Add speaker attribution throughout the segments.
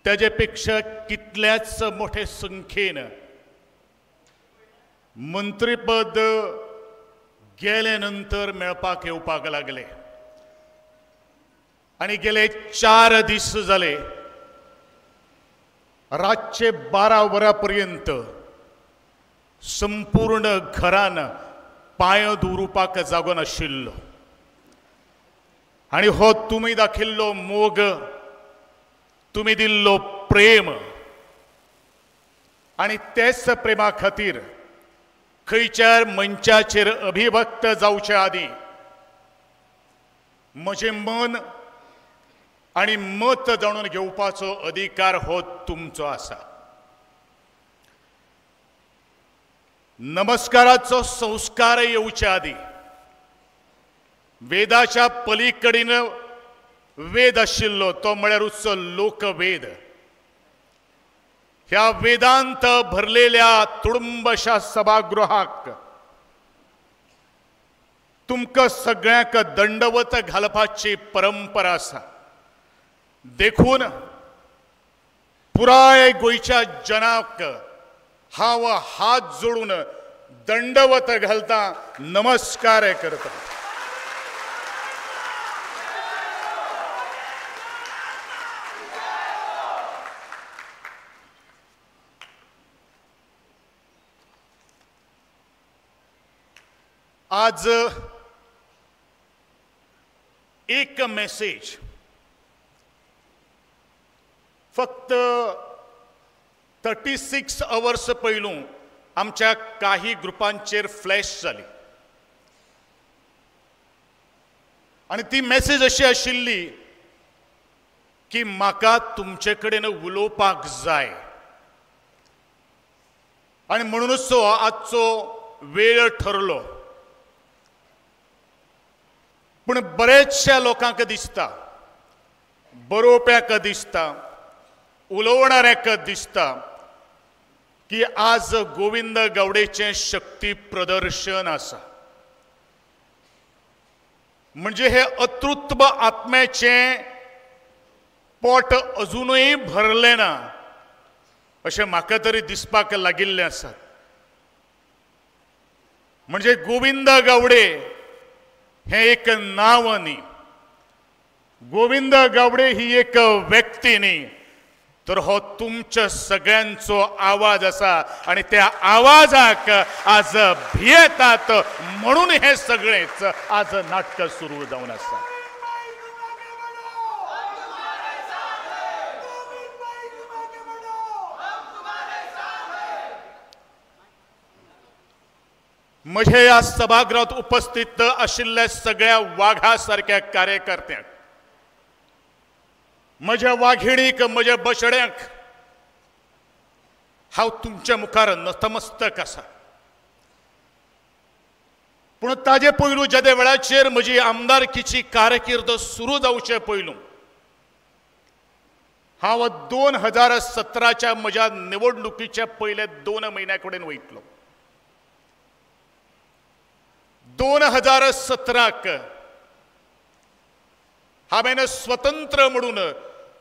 Speaker 1: तेजे पेक्षा कितल्याच मोठे संख्येन मंत्रीपद गेले नंतर मेळपाक येवपाक लागले आनी गेले 4 दीस जाले रातचे 12 वरां पर्यंत संपूर्ण घरान पांय दवरुपाक जागो नाशिल्लो आनी हो तुमी दाखयल्लो मोग, तुमी दिल्लो प्रेम आनी तेच प्रेमा खातीर खंयच्या मंचाचेर अभिव्यक्त जावचे आदीं म्हजें मन आनी मत जाणून घेवपाचो अधिकार हो तुमचो आसा। नमस्काराचो संस्कार येवचे आदीं वेदाच्या पलीकडेन वेद आशिल्लो तो म्हळ्यारूच लोकवेद। ह्या वेदांत भरलेल्या तुडुंबशा सभागृहाक तुमकां सगळ्यांक दंडवत घालपाची परंपरा आसा। देखून पुराय गोंयच्या जनाक हांव हात जोडून दंडवत घालता, नमस्कार करता। आज एक मेसेज फक्त 36 अवर्स पयलू आमच्या काही ग्रुपांचेर फ्लॅश जाली आनी ती मेसेज अशी आशिल्ली की म्हाका तुमचे कडेन उलोवपाक जाय आनी म्हणूनच आजचो वेळ ठरलो। पूण बरेचशा लोकांक दिसता, बरोवप्याक दिसता, उलोवणाऱ्याक दिसता की आज गोविंद गावडेचें शक्ती प्रदर्शन आसा। म्हणजे हे अतृत्व आत्म्याचें पोट अजुनूय भरलें ना अशें म्हाका तरी दिसपाक लागिल्लें आसा। म्हणजे गोविंद गावडे हें एक नांव न्ही, गोविंद गावडे ही एक व्यक्ती न्ही, तर हो तुमच्या सगळ्यांचो आवाज आसा आनी त्या आवाजाक आज भियेतात म्हणून हे सगळेच आज नाटक सुरू जावन आसा। म्हजे ह्या सभागृहात उपस्थित आशिल्ल्या सगळ्या वाघा सारक्या कार्यकर्त्यांक, म्हज्या वाघिणीक, म्हज्या बछड्यांक हांव तुमच्या मुखार नतमस्तक आसा। पूण ताजे पयलू जेदे वेळाचेर म्हजी आमदारकीची कारकीर्द सुरू जावचे पयलू हांव 2017च्या म्हज्या निवडणुकीच्या पयले 2 म्हयन्या कडेन वयतलो। 2017 हांवें स्वतंत्र म्हणून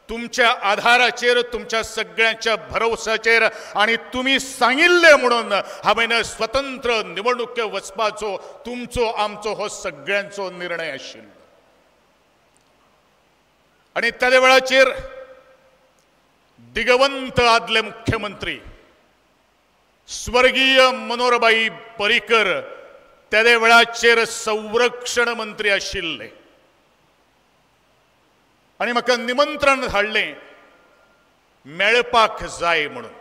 Speaker 1: तुमच्या आधाराचेर, तुमच्या सगळ्यांच्या भरवसाचेर आनी तुमी सांगिल्लें म्हणून हांवें स्वतंत्र निवडणुके वचपाचो तुमचो आमचो हो सगळ्यांचो निर्णय आशिल्लो। आनी त्या वेळाचेर दिगवंत आदले मुख्यमंत्री स्वर्गीय मनोहरबाई पर्रीकर त्या वेळाचेर संरक्षण मंत्री आशिल्ले आनी म्हाका निमंत्रण धाडलें मेळपाक जाय म्हणून।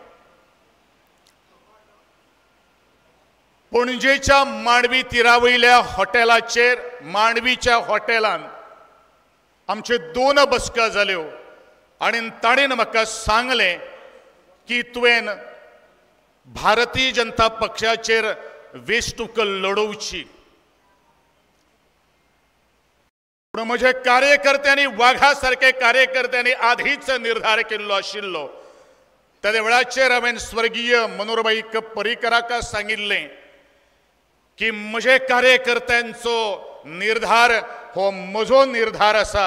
Speaker 1: पणजेच्या मांडवी तिरावयल्या हॉटेलाचेर, मांडवीच्या हॉटेलान आमचे 2 बसका जाल्यो आनी ताणें म्हाका सांगलें की तुवें भारतीय जनता पक्षाचेर वेंचणूक लढोवची। पूण म्हज्या कार्यकर्त्यांनी, वाघा सारके कार्यकर्त्यांनी आधीच निर्धार केल्लो आशिल्लो। त्या वेळाचेर हांवें स्वर्गीय मनोहरबाई पर्रीकराक सांगिल्लें की म्हजे कार्यकर्त्यांचो निर्धार हो म्हजो निर्धार आसा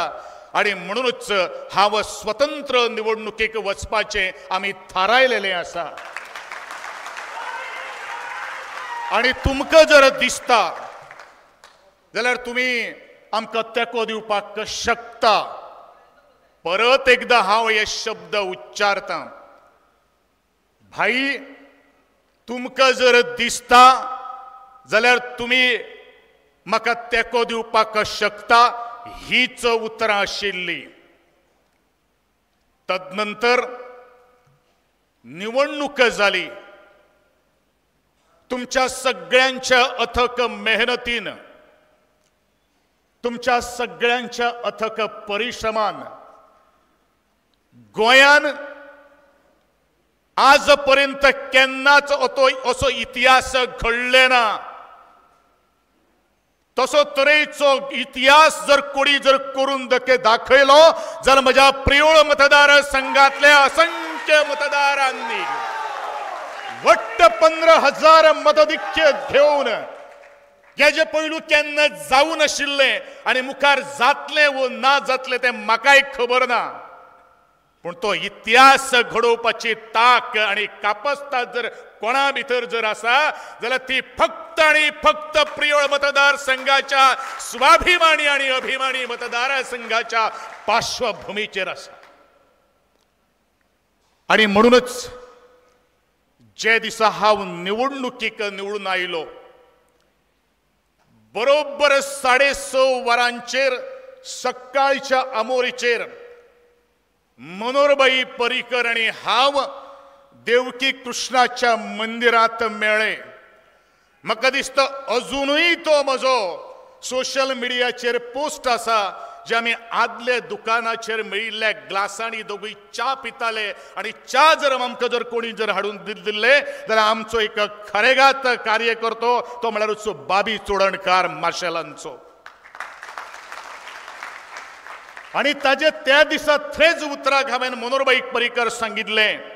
Speaker 1: आनी म्हणूनच हांव स्वतंत्र निवडणुकेक वचपाचें आमी थारायलेलें आसा। आनी तुमकां जर दिसता जाल्यार तुमी आमकां तेंको दिवपाक शकता। परत एकदां हांव हे शब्द उच्चारतां, भाई तुमकां जर दिसता जाल्यार तुमी म्हाका तेंको दिवपाक शकता, हीच उतरां आशिल्ली। तदनंतर निवडणूक जाली, तुमच्या सगळ्यांच्या अथक मेहनतीन, तुमच्या सगळ्यांच्या अथक परिश्रमान गोंयान आजपर्यंत केन्नाच असो इतिहास घडले ना। तसो तरेचो इतिहास जर कोणी जर करून दाखयलो जाल्यार म्हज्या प्रियोळ मतदारसंघातल्या असंख्य मतदारांनी वट्ट 15,000 मतधिक्य घेवन हेजे पयलू केन्ना जावं नाशिल्लें आनी मुखार जातलें वो ना जातलें तें म्हाकाय खबर ना, पूण तो इतिहास घडोवपाची ताक आनी कापस्ताद जर कोणा भितर जर आसा जाल्यार ती फक्त आनी फक्त प्रियोळ मतदारसंघाच्या स्वाभिमानी आनी अभिमानी मतदारसंघाच्या पार्श्वभूमीचेर आसा। आनी म्हणूनच जे दिसा हांव निवडणुकीक निवडून आयलो बरोबर 6:30 वरांचेर सकाळच्या आमोरीचेर मनोहरभाई पर्रीकर आनी हांव देवकी कृष्णाच्या मंदिरांत मेळ्ळे। म्हाका दिसता अजुनूय तो म्हजो सोशल मिडियाचेर पोस्ट आसा जे आमी आदले दुकानाचेर मेळिल्ल्या ग्लासांनी दोगूय च्या पिताले आनी च्या जर आमकां जर कोणी जर हाडून दिल्ले जाल्यार आमचो एक खरेगात कार्यकर्तो तो म्हळ्यारूच बाबी चोडणकार मार्शलांचो। आनी ताजे त्या दिसा थंयच उतराक हांवें मनोहरभाई पर्रीकर सांगिल्लें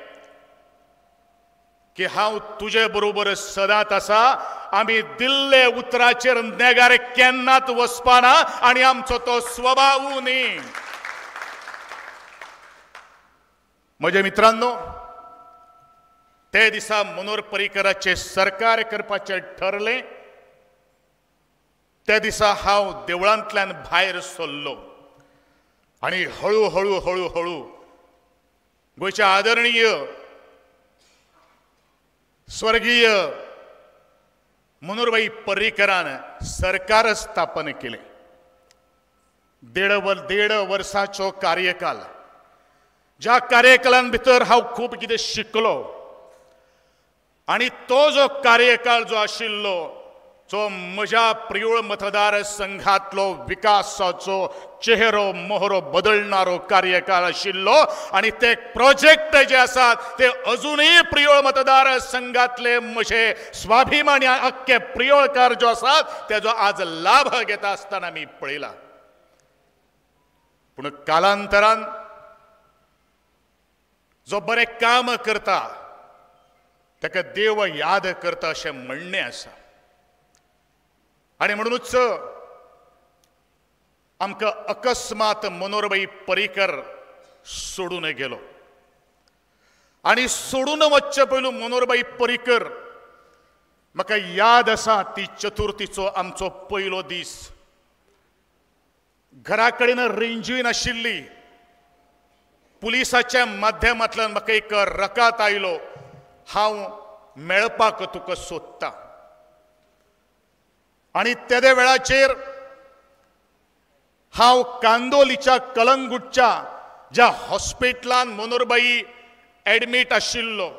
Speaker 1: की हांव तुजे बरोबर सदांच आसा, आमी दिल्ले उतराचेर नेगार केन्नाच वचपाना आनी आमचो तो स्वभाव न्ही। म्हज्या मित्रांनो, ते दिसा मनोहर पर्रीकराचें सरकार करपाचें ठरलें। त्या दिसा हांव देवळांतल्यान भायर सरलो आनी हळू हळू हळू हळू गोंयचे आदरणीय स्वर्गीय मनोहरभाई पर्रीकरान सरकार स्थापन केलें। 1.5 वर्साचो कार्यकाल, ज्या कार्यकालान भितर हांव खूब कितें शिकलो आनी तो जो कार्यकाळ जो आशिल्लो जो म्हज्या प्रियोळ मतदारसंघातलो विकासाचो चेहरो मोहरो बदलणारो कार्यकाळ आशिल्लो आनी ते प्रोजेक्ट जे आसात ते अजूनय प्रियोळ मतदारसंघातले म्हजे स्वाभिमानी अख्खे प्रियोळकार जो आसात तेजो आज लाभ घेता आसतना आमी पळयला। पूण कालांतरान जो बरें काम करता ताका देव याद करता अशें म्हणणें आसा आनी म्हणूनच आमकां अकस्मात मनोहरभाई पर्रीकर सोडून गेलो आनी सोडून वचचे पयलू मनोहरभाई पर्रीकर म्हाका याद आसा ती चतुर्थीचो आमचो पयलो दीस, घरा कडेन रेंजूय नाशिल्ली, पुलिसाच्या माध्यमांतल्यान म्हाका एक रकाद आयलो, हांव मेळपाक तुका सोदता। आनी तेदे वेळाचेर हांव कांदोलीच्या कलंगूटच्या ज्या हॉस्पिटलान मनोहरभाई एडमीट आशिल्लो,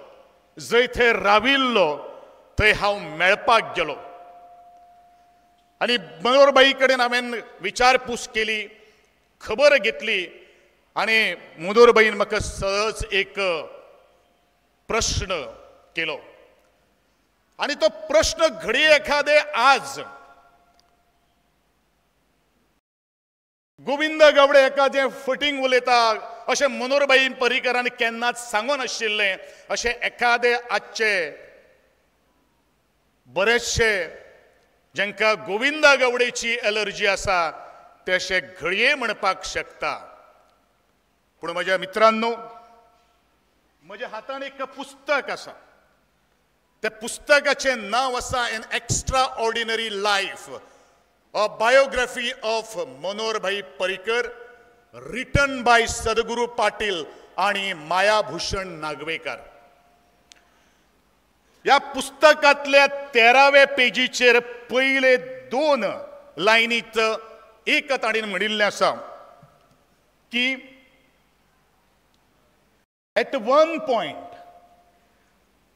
Speaker 1: जंय थंय राविल्लो थंय हांव मेळपाक गेलो आनी मनोहरभाई कडेन हांवें विचारपूस केली, खबर घेतली आनी मनोहरभाईन म्हाका सहज एक प्रश्न केलो आनी तो प्रश्न घडये एखादे आज गोविंद गावडे एखादें फटींग उलयता अशें मनोहरभाई पर्रीकरान केन्नाच सांगूं नाशिल्लें अशें एखादे आजचे बरेचशे जांकां गोविंदा गावडेची एलर्जी आसा ते अशें घडये म्हणपाक शकता। पूण म्हज्या मित्रांनो, म्हज्या हातान एक पुस्तक आसा. त्या पुस्तकाचें नांव आसा an extraordinary life, a biography of Manoharbhai Parrikar, written by Sadguru Patil आनी मायाभूषण नागवेकर. ह्या पुस्तकांतल्या 13व्या पेजीचेर पयले 2 लायनीत एक ताणें म्हणिल्लें आसा की at one point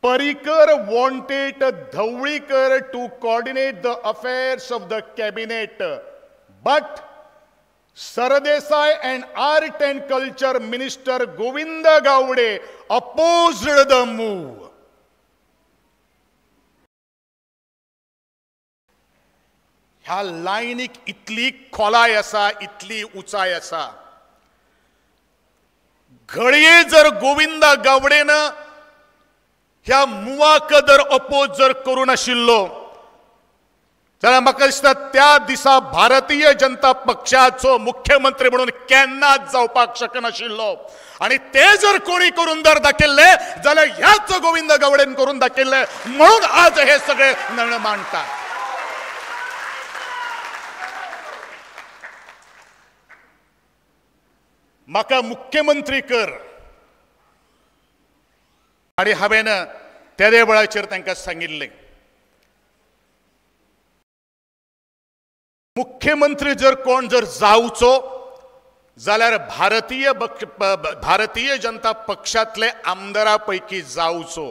Speaker 1: Parrikar wanted Dhavalikar to coordinate the affairs of the cabinet, but Sardesai and art and culture minister Govind Gaude opposed the move. ह्या लायनीक इतली खोलाय आसा, इतली उंचाय आसा. घडये जर गोविंद गावडेन ह्या मुवाक जर अपोज जर करूं नाशिल्लो जाल्यार म्हाका दिसता त्या दिसा भारतीय जनता पक्षाचो मुख्यमंत्री म्हणून केन्नाच जावपाक शकनाशिल्लो. आनी ते जर कोणी करून जर दाखयल्ले जाल्यार ह्याच गोविंद गावडेन करून दाखयल्ले, म्हणून आज हे सगळे नळ मांडटात. म्हाका मुख्यमंत्री कर आनी हांवें तेदे वेळाचेर तांकां सांगिल्लें, मुख्यमंत्री जर कोण जर जावचो जाल्यार भारतीय जनता पक्षांतले आमदारा पैकी जावचो.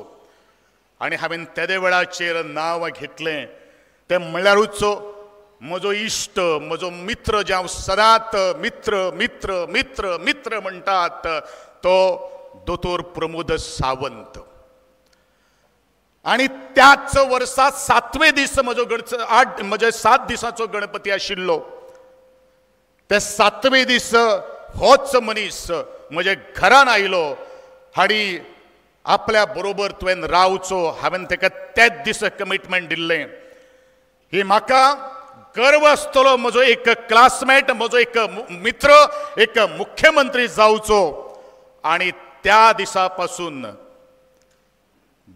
Speaker 1: आनी हांवें तेदे वेळाचेर नांव घेतलें तें म्हणल्यारूच म्हजो इश्ट, म्हजो मित्र, जे हांव सदांच मित्र मित्र मित्र मित्र म्हणटात तो दोतोर प्रमोद सावंत. आनी त्याच वर्सा 7वे दीस म्हजो म्हजे 7 दिसांचो गणपती आशिल्लो. ते 7वे दीस होच मनीस म्हजे घरान आयलो आनी आपल्या बरोबर तुवें रावचो, हांवें ताका त्याच दीस कमिटमेंट दिल्लें. ही म्हाका गर्व आसतलो म्हजो एक क्लासमेट, म्हजो एक मित्र, एक मुख्यमंत्री जावचो. आनी त्या दिसा पासून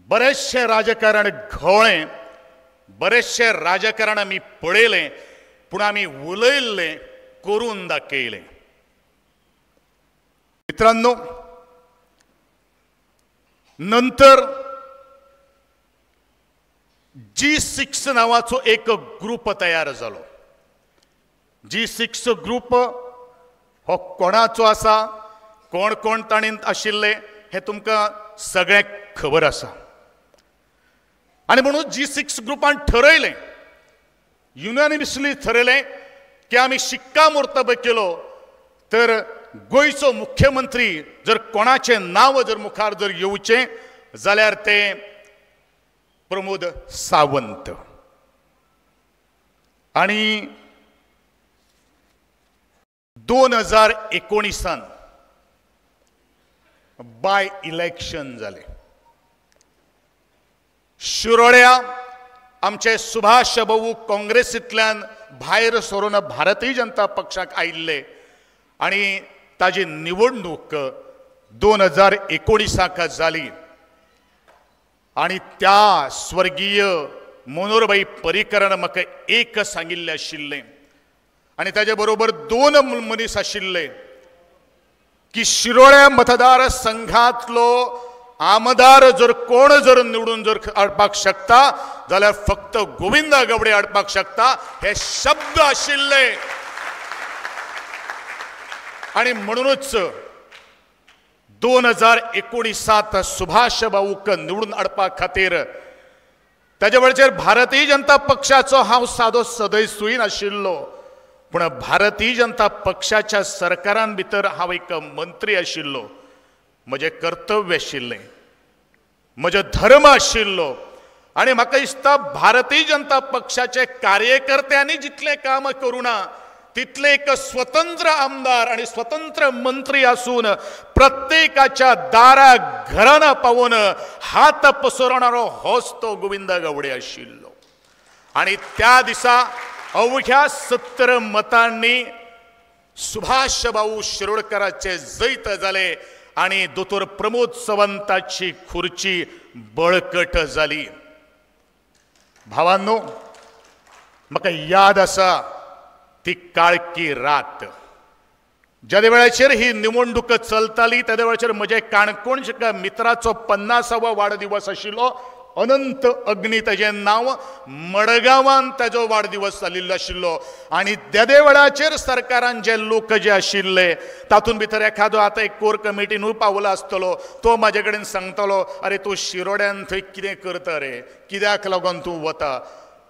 Speaker 1: बरेचशें राजकारण घोळ्ळें, बरेचशें राजकारण आमी पळयलें, पूण आमी उलयल्लें करून दाखयलें. मित्रांनो, नंतर G6 नावाचो एक ग्रुप तयार जालो. G6 group हो कोणाचो आसा, कोण कोण ताणें आशिल्ले हें तुमकां सगळ्यांक खबर आसा. आनी म्हणून G6 ग्रुपान ठरयलें, युनानिमसली ठरयलें की आमी शिक्कामोर्तब केलो तर गोंयचो मुख्यमंत्री जर कोणाचें नांव जर मुखार जर येवचें जाल्यार तें प्रमोद सावंत. आनी 2019 बाय इलेक्शन जालें. शिरोड्या आमचे सुभाष भाऊ काँग्रेसींतल्यान भायर सरून भारतीय जनता पक्षाक आयिल्ले आनी ताजी निवडणूक 2019 जाली. आनी त्या स्वर्गीय मनोहरभाई पर्रीकरान म्हाका एक सांगिल्लें आशिल्लें आनी ताजे बरोबर 2 मनीस आशिल्ले की शिरोड्या मतदारसंघांतलो आमदार जर कोण जर निवडून जर हाडपाक शकता जाल्यार फक्त गोविंद गावडे हाडपाक शकता, हे शब्द आशिल्ले. आनी म्हणूनच 2019 सुभाष भाऊक निवडून हाडपा खातीर ताजे वेळचेर भारतीय जनता पक्षाचो हांव सादो सदस्यूय नाशिल्लो, पूण भारतीय जनता पक्षाच्या सरकारान भितर हांव एक मंत्री आशिल्लो. म्हजें कर्तव्य आशिल्लें, म्हजो धर्म आशिल्लो. आनी म्हाका दिसता भारतीय जनता पक्षाचे कार्यकर्त्यांनी जितलें काम करूं ना तितले एक स्वतंत्र आमदार आनी स्वतंत्र मंत्री आसून प्रत्येकाच्या दारा घरान पावून हात पसरणारो होच तो गोविंद गावडे आशिल्लो. आनी त्या दिसा अवघ्या 70 मतांनी सुभाष भाऊ शिरोडकराचे जैत जाले आनी दोतोर प्रमोद सावंताची खुर्ची बळकट जाली। भावांनो, म्हाका याद आसा ती काळकी रात, ज्या वेळाचेर ही निवडणूक चलताली त्या वेळाचेर म्हजे काणकोणच्या मित्राचो 50वो वाडदिवस आशिल्लो, अनंत अग्नी ताजें नांव, मडगांवान ताजो वाडदिवस जाल्लो आशिल्लो आनी तेदे वेळाचेर सरकारान जे लोक जे आशिल्ले तातूंत भितर एखादो आतां एक कोर कमिटीनूय पावला आसतलो, तो म्हाजे कडेन सांगतलो, अरे तूं शिरोड्यान थंय कितें करता रे, कित्याक लागून तूं वता,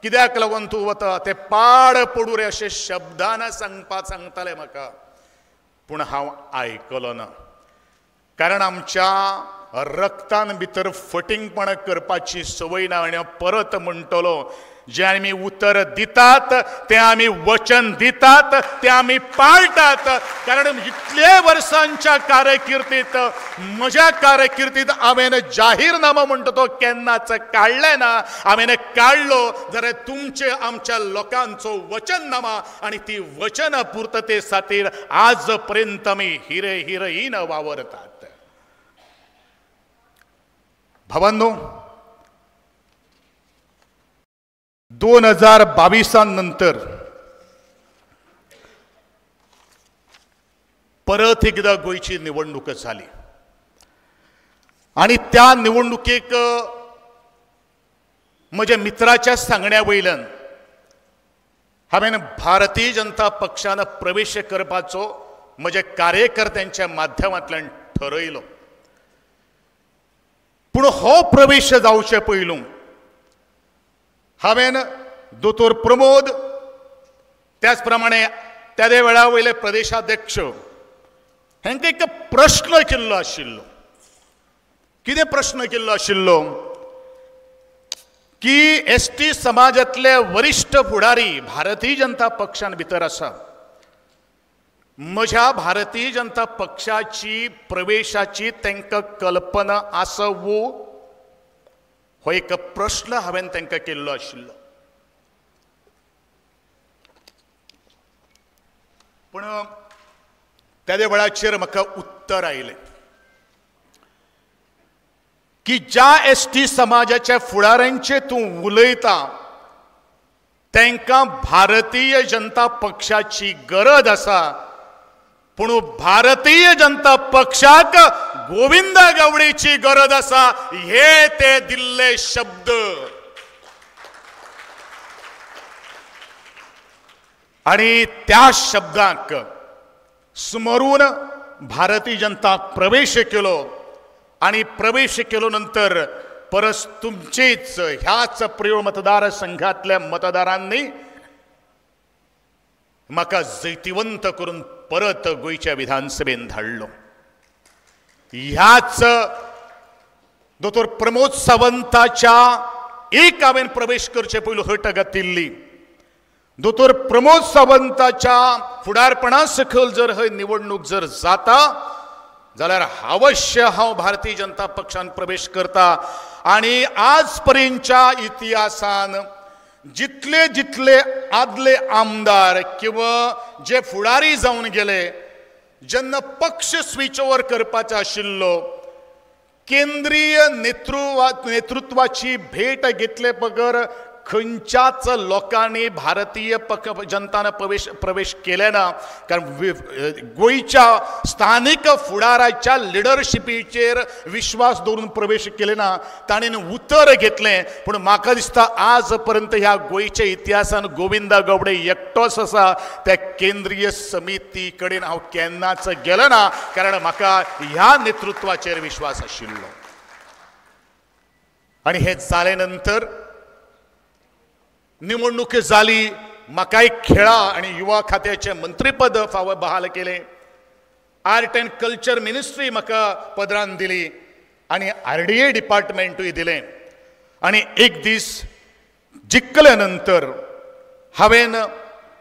Speaker 1: कित्याक लागून तूं वता, ते पाड पडूं रे अशे शब्दान सांगताले म्हाका। पूण हांव आयकलो ना, कारण आमच्या रक्तान भितर फटींगपणां करपाची संवय ना। आनी हांव परत म्हणटलो, जें आमी उतर दितात तें आमी वचन दितात तें आमी पाळटात, कारण इतले वर्सांच्या कारकिर्दीत म्हज्या कारकिर्दीत हांवें जाहीरनामा म्हणटा तो केन्नाच काडलें ना। हांवें काडलो जाल्यार तुमचे आमच्या लोकांचो वचननामा आनी ती वचन पुर्तते खातीर आज पर्यंत आमी हिरे हिरहीन वावरतात। भावांनो, 2022 नंतर परत एकदा गोंयची निवडणूक जाली आनी त्या निवडणुकेक म्हज्या मित्राच्या सांगण्या वयल्यान हांवें भारतीय जनता पक्षान प्रवेश करपाचो म्हज्या कार्यकर्त्यांच्या माध्यमांतल्यान ठरयलो। पूण हो प्रवेश जावचे पयलू हांवें दोतोर प्रमोद, त्याच प्रमाणे त्या वेळा वयले प्रदेशाध्यक्ष हांकां एक प्रश्न केल्लो आशिल्लो। कितें प्रश्न केल्लो आशिल्लो की एस टी समाजांतले वरिश्ठ फुडारी भारतीय जनता पक्षान भितर आसा, म्हज्या भारतीय जनता पक्षाची प्रवेशाची तांकां कल्पना आसा वो, हो एक प्रश्न हांवें तांकां केल्लो आशिल्लो। पूण त्या वेळाचेर म्हाका उत्तर आयलें की ज्या एस टी समाजाच्या फुडाऱ्यांचे तूं उलयता तांकां भारतीय जनता पक्षाची गरज आसा, पूण भारतीय जनता पक्षाक गोविंद गावडेची गरज आसा, हे ते दिल्ले शब्द। आनी त्या शब्दांक स्मरून भारतीय जनता प्रवेश केलो आनी प्रवेश केलो नंतर परस तुमचेच ह्याच प्रियोळ मतदारसंघातल्या मतदारांनी म्हाका जैतिवंत करून परत गोंयच्या विधानसभेन धाडलो। ह्याच दोतोर प्रमोद सावंताच्या एक हांवें प्रवेश करचे पयलू हट घातिल्ली, दोतोर प्रमोद सावंताच्या फुडारपणा सकयल जर हय निवडणूक जर जाता जाल्यार अवश्य हांव भारतीय जनता पक्षान प्रवेश करता। आनी आज पर्यंतच्या इतिहासान जितले जितले आदले आमदार किंवा जे फुडारी जावन गेले जेन्ना पक्ष स्विच ओवर करपाचो आशिल्लो, केंद्रीय नेतृत्वाची भेट घेतले बगर खंयच्याच लोकांनी भारतीय पक्ष जनतान प्रवेश केले ना, कारण गोंयच्या स्थानीक फुडाराच्या लिडरशिपीचेर विश्वास दवरून प्रवेश केले ना, ताणें उतर घेतलें। पूण म्हाका दिसता आज पर्यंत ह्या गोंयच्या इतिहासान गोविंदा गावडे एकटोच आसा त्या केंद्रीय समिती कडेन हांव केन्नाच गेलो ना, कारण म्हाका ह्या नेतृत्वाचेर विश्वास आशिल्लो। आनी हें जाले नंतर निवडणूक जाली, म्हाकाय खेळा आनी युवा खात्याचें मंत्रीपद फावो बहाल केलें, आर्ट एंड कल्चर मिनिस्ट्री म्हाका पदरान दिली आनी आरडीए डिपार्टमेंटूय दिलें। आनी एक दीस जिखले नंतर हांवें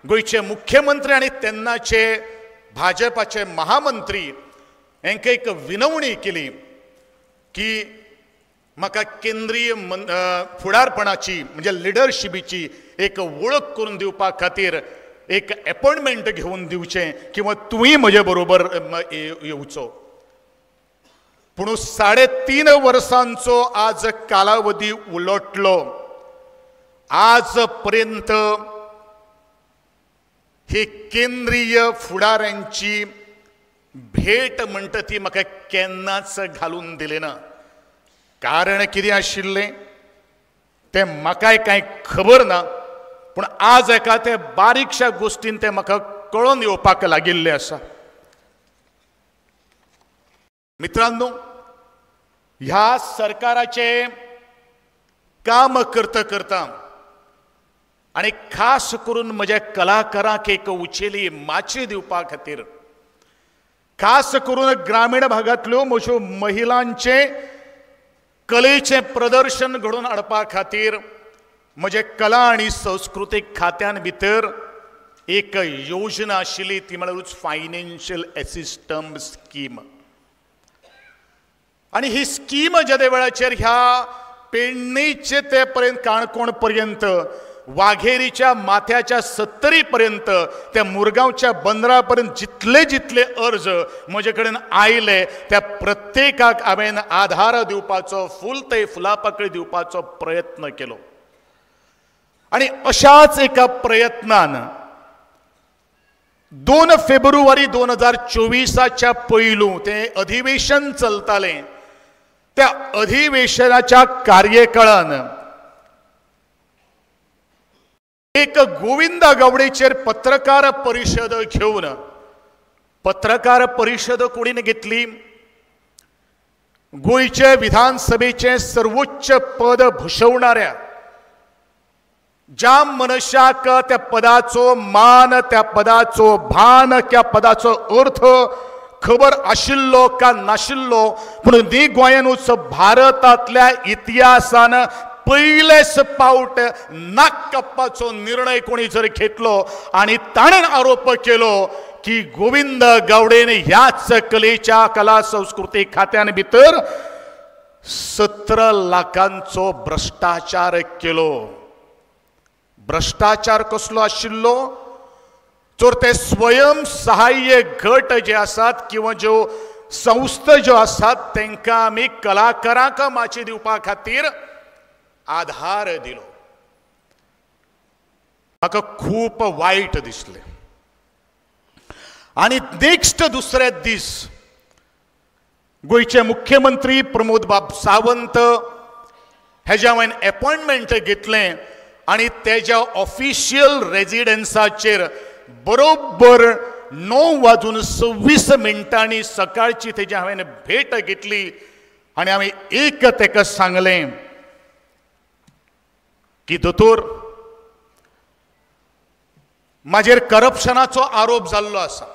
Speaker 1: गोंयचे मुख्यमंत्री आनी तेन्नाचे भाजपाचे महामंत्री हांकां एक विनवणी केली की म्हाका केंद्रीय फुडारपणाची म्हणजे लिडरशिपीची एक वळख करून दिवपा खातीर एक अपॉइंटमेंट घेवन दिवचें किंवा तुवें म्हजे बरोबर येवचो. पूण 3.5 वर्सांचो आज कालावधी उलटलो, आज पर्यंत ही केंद्रीय फुडाऱ्यांची भेट म्हणटा ती म्हाका केन्नाच घालून दिली ना. कारण कितें आशिल्लें तें म्हाकाय कांय खबर ना, पूण आज एका ते बारीकशा गोश्टीन तें म्हाका कळोन येवपाक लागिल्लें आसा. मित्रांनो, ह्या सरकाराचें काम करता करता आनी खास करून म्हज्या कलाकारांक एक उचेली माची दिवपा खातीर, खास करून ग्रामीण भागांतल्यो म्हज्यो महिलांचें कलेचें प्रदर्शन घडोवन हाडपा खातीर म्हजे कला आनी संस्कृतीक खात्यान भितर एक योजना आशिल्ली, ती म्हळ्यारूच फायनान्शियल एसिस्टन्स स्कीम. आनी ही स्कीम जेदे वेळाचेर ह्या पेडणेचे ते पर्यंत काणकोण पर्यंत, वाघेरीच्या माथ्याच्या 70 पर्यंत, त्या मुरगांवच्या बंदरा पर्यंत जितले जितले अर्ज म्हजे कडेन आयले त्या प्रत्येकाक हांवें आधार दिवपाचो, फूल ते फुलापाकळी दिवपाचो प्रयत्न केलो. आनी अशाच एका प्रयत्नान 2 फेब्रुवारी 2024 पयलू तें अधिवेशन चलतालें, त्या अधिवेशनाच्या कार्यकाळान एक गोविंद गावडेचेर पत्रकार परिशद घेवन, पत्रकार परिशद कोणीन घेतली, गोंयचे विधानसभेचें सर्वोच्च पद भूषवणाऱ्या ज्या मनशाक त्या पदाचो मान, त्या पदाचो भान, त्या पदाचो अर्थ खबर आशिल्लो का नाशिल्लो, पूण न्ही गोंयानूच भारतांतल्या इतिहासान पयलेच पावट नाक कापपाचो निर्णय कोणी जर घेतलो आनी ताणें आरोप केलो की गोविंद गावडेन ह्याच कलेच्या कला संस्कृती खात्यान भितर 17 लाखांचो भ्रश्टाचार केलो. भ्रश्टाचार कसलो आशिल्लो तर ते स्वयं सहाय्य गट जे आसात किंवा ज्यो संस्था ज्यो आसात तांकां आमी कलाकारांक माची दिवपा खातीर आधार दिलो. म्हाका खूब वायट दिसलें. आनी नेक्स्ट दुसरे दीस गोंयचे मुख्यमंत्री प्रमोद बाब सावंत हेज्या हांवें अपॉइंटमेंट घेतलें आनी तेज्या ऑफिशियल रेजिडन्साचेर बरोबर 9:26 सकाळची तेजी हांवें भेट घेतली आनी हांवें एक तेका सांगलें की दोतोर, म्हाजेर करप्शनाचो आरोप जाल्लो आसा,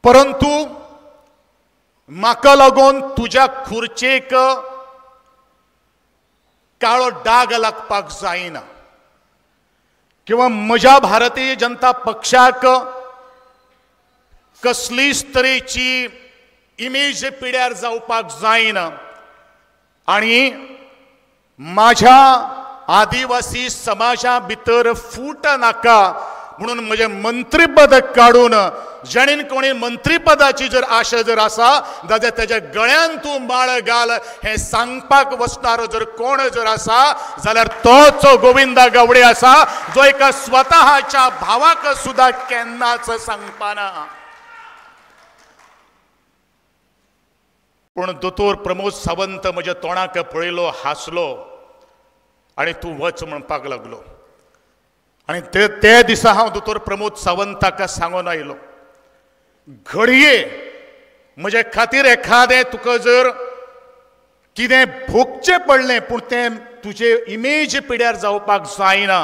Speaker 1: परंतु म्हाका लागून तुज्या खुर्चेक काळो डाग लागपाक जायना किंवा म्हज्या भारतीय जनता पक्षाक कसलीच तरेची इमेज पिड्यार जावपाक जायना आनी माझ्या आदिवासी समाजा भितर फूट नाका म्हणून म्हजें मंत्रीपद काडून जेणेन कोणी मंत्रीपदाची जर आशा जर आसा जाल्यार तेज्या गळ्यान तूं माळ घाल हें सांगपाक वचणारो जर कोण जर आसा जाल्यार तोच गोविंदा गावडे आसा, जो एका स्वतःच्या भावाक सुद्दां केन्नाच सांगपाना. पूण दोतोर प्रमोद सावंत म्हज्या तोंडाक पळयलो, हांसलो आनी तूं वच म्हणपाक लागलो. आनी ते दिसा हांव दोतोर प्रमोद सावंताक सांगून आयलो, घडये म्हजे खातीर एखादें तुका जर कितें भोगचें पडलें पूण तें तुजे इमेज पिड्यार जावपाक जायना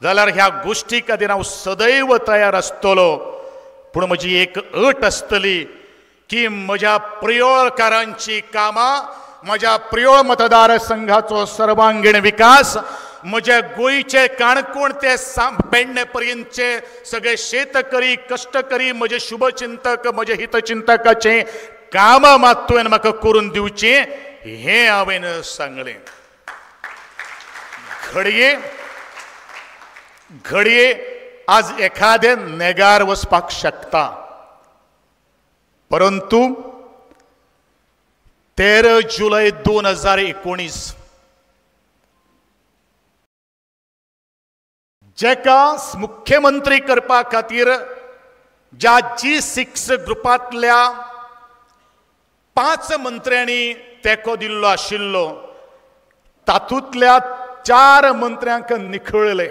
Speaker 1: जाल्यार ह्या गोश्टी खातीर हांव सदैव तयार आसतलो, पूण म्हजी एक अट आसतली की म्हज्या प्रियोळकारांची कामां, म्हज्या प्रियोळ मतदारसंघाचो सर्वांगीण विकास, म्हज्या गोंयचे काणकोण ते पेडणे पर्यंतचे सगळे शेतकरी कश्टकरी म्हजे शुभचिंतक म्हजे हितचिंतकाचें कामां मात तुवें म्हाका करून दिवचें हें हांवें सांगलें. घडये घडये आज एखादे नेगार वचपाक शकता, परंतु 13 जुलय 2019 जेका मुख्यमंत्री करपा खातीर ज्या G6 ग्रुपांतल्या 5 मंत्र्यांनी तेंको दिल्लो आशिल्लो तातूंतल्या 4 मंत्र्यांक निखळले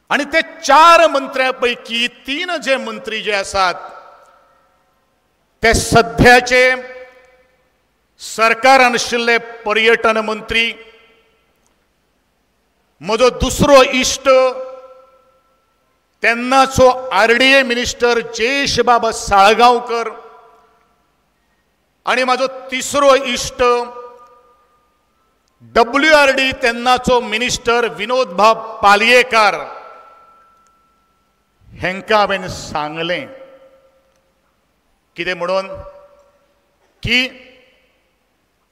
Speaker 1: आनी ते 4 मंत्र्यां पैकी 3 जे मंत्री जे आसात ते सध्याचे सरकारान आशिल्ले पर्यटन मंत्री, म्हजो दुसरो इश्ट तेन्नाचो RDA minister जयेशबाब साळगांवकर आनी म्हाजो तिसरो इश्ट WRD तेन्नाचो मिनिस्टर विनोदबाब पालयेकार हेंकां हांवें सांगलें कितें म्हणून की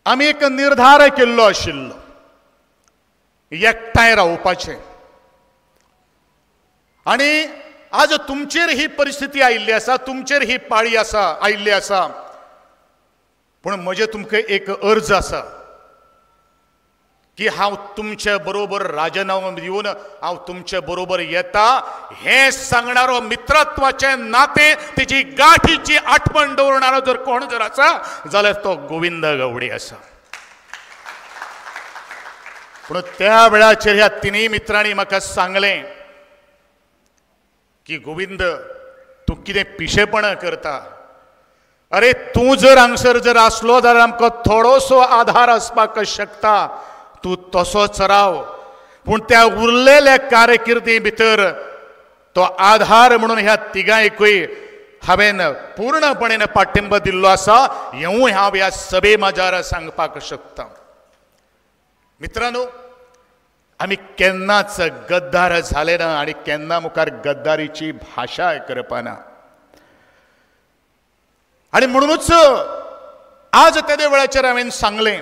Speaker 1: आमी एक निर्धार केल्लो आशिल्लो एकठांय रावपाचें आनी आज तुमचेर ही परिस्थिती आयिल्ली आसा, तुमचेर ही पाळी आसा आयिल्ली आसा, पूण म्हजें तुमकां एक अर्ज आसा की हांव तुमचे बरोबर राजीनामो दिवन हांव तुमचे बरोबर येता हें सांगणारो मित्रत्वाचें नातें तेजी गाठीची आठवण दवरणारो जर कोण जर आसा जाल्यार तो गोविंद गावडे आसा. पूण त्या वेळाचेर ह्या तिनूय मित्रांनी म्हाका सांगलें की गोविंद तूं कितें पिशेपणां करता, अरे तूं जर हांगसर जर आसलो जाल्यार आमकां थोडोसो आधार आसपाक शकता, तूं तसोच राव, पूण त्या उरलेल्या कारकिर्दी भितर तो आधार म्हणून ह्या तिगांयकूय हांवें पूर्णपणे पाठिंबो दिल्लो आसा हेंवूय हांव ह्या सभे माजार सांगपाक शकता. मित्रांनो, आमी केन्नाच गद्दार जाले ना आनी केन्ना मुखार गद्दारीची भाशा करपाना आनी म्हणूनच आज तेदे वेळाचेर हांवें सांगलें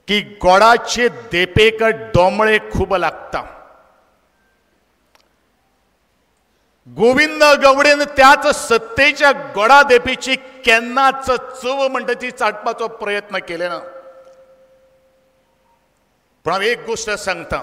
Speaker 1: की गोडाचे देपेक दोमळे खूब लागता. गोविंद गावडेन त्याच सत्तेच्या गोडा देपेची केन्नाच चव म्हणटा ती चाटपाचो प्रयत्न केले ना. पूण हांव एक गोश्ट सांगता,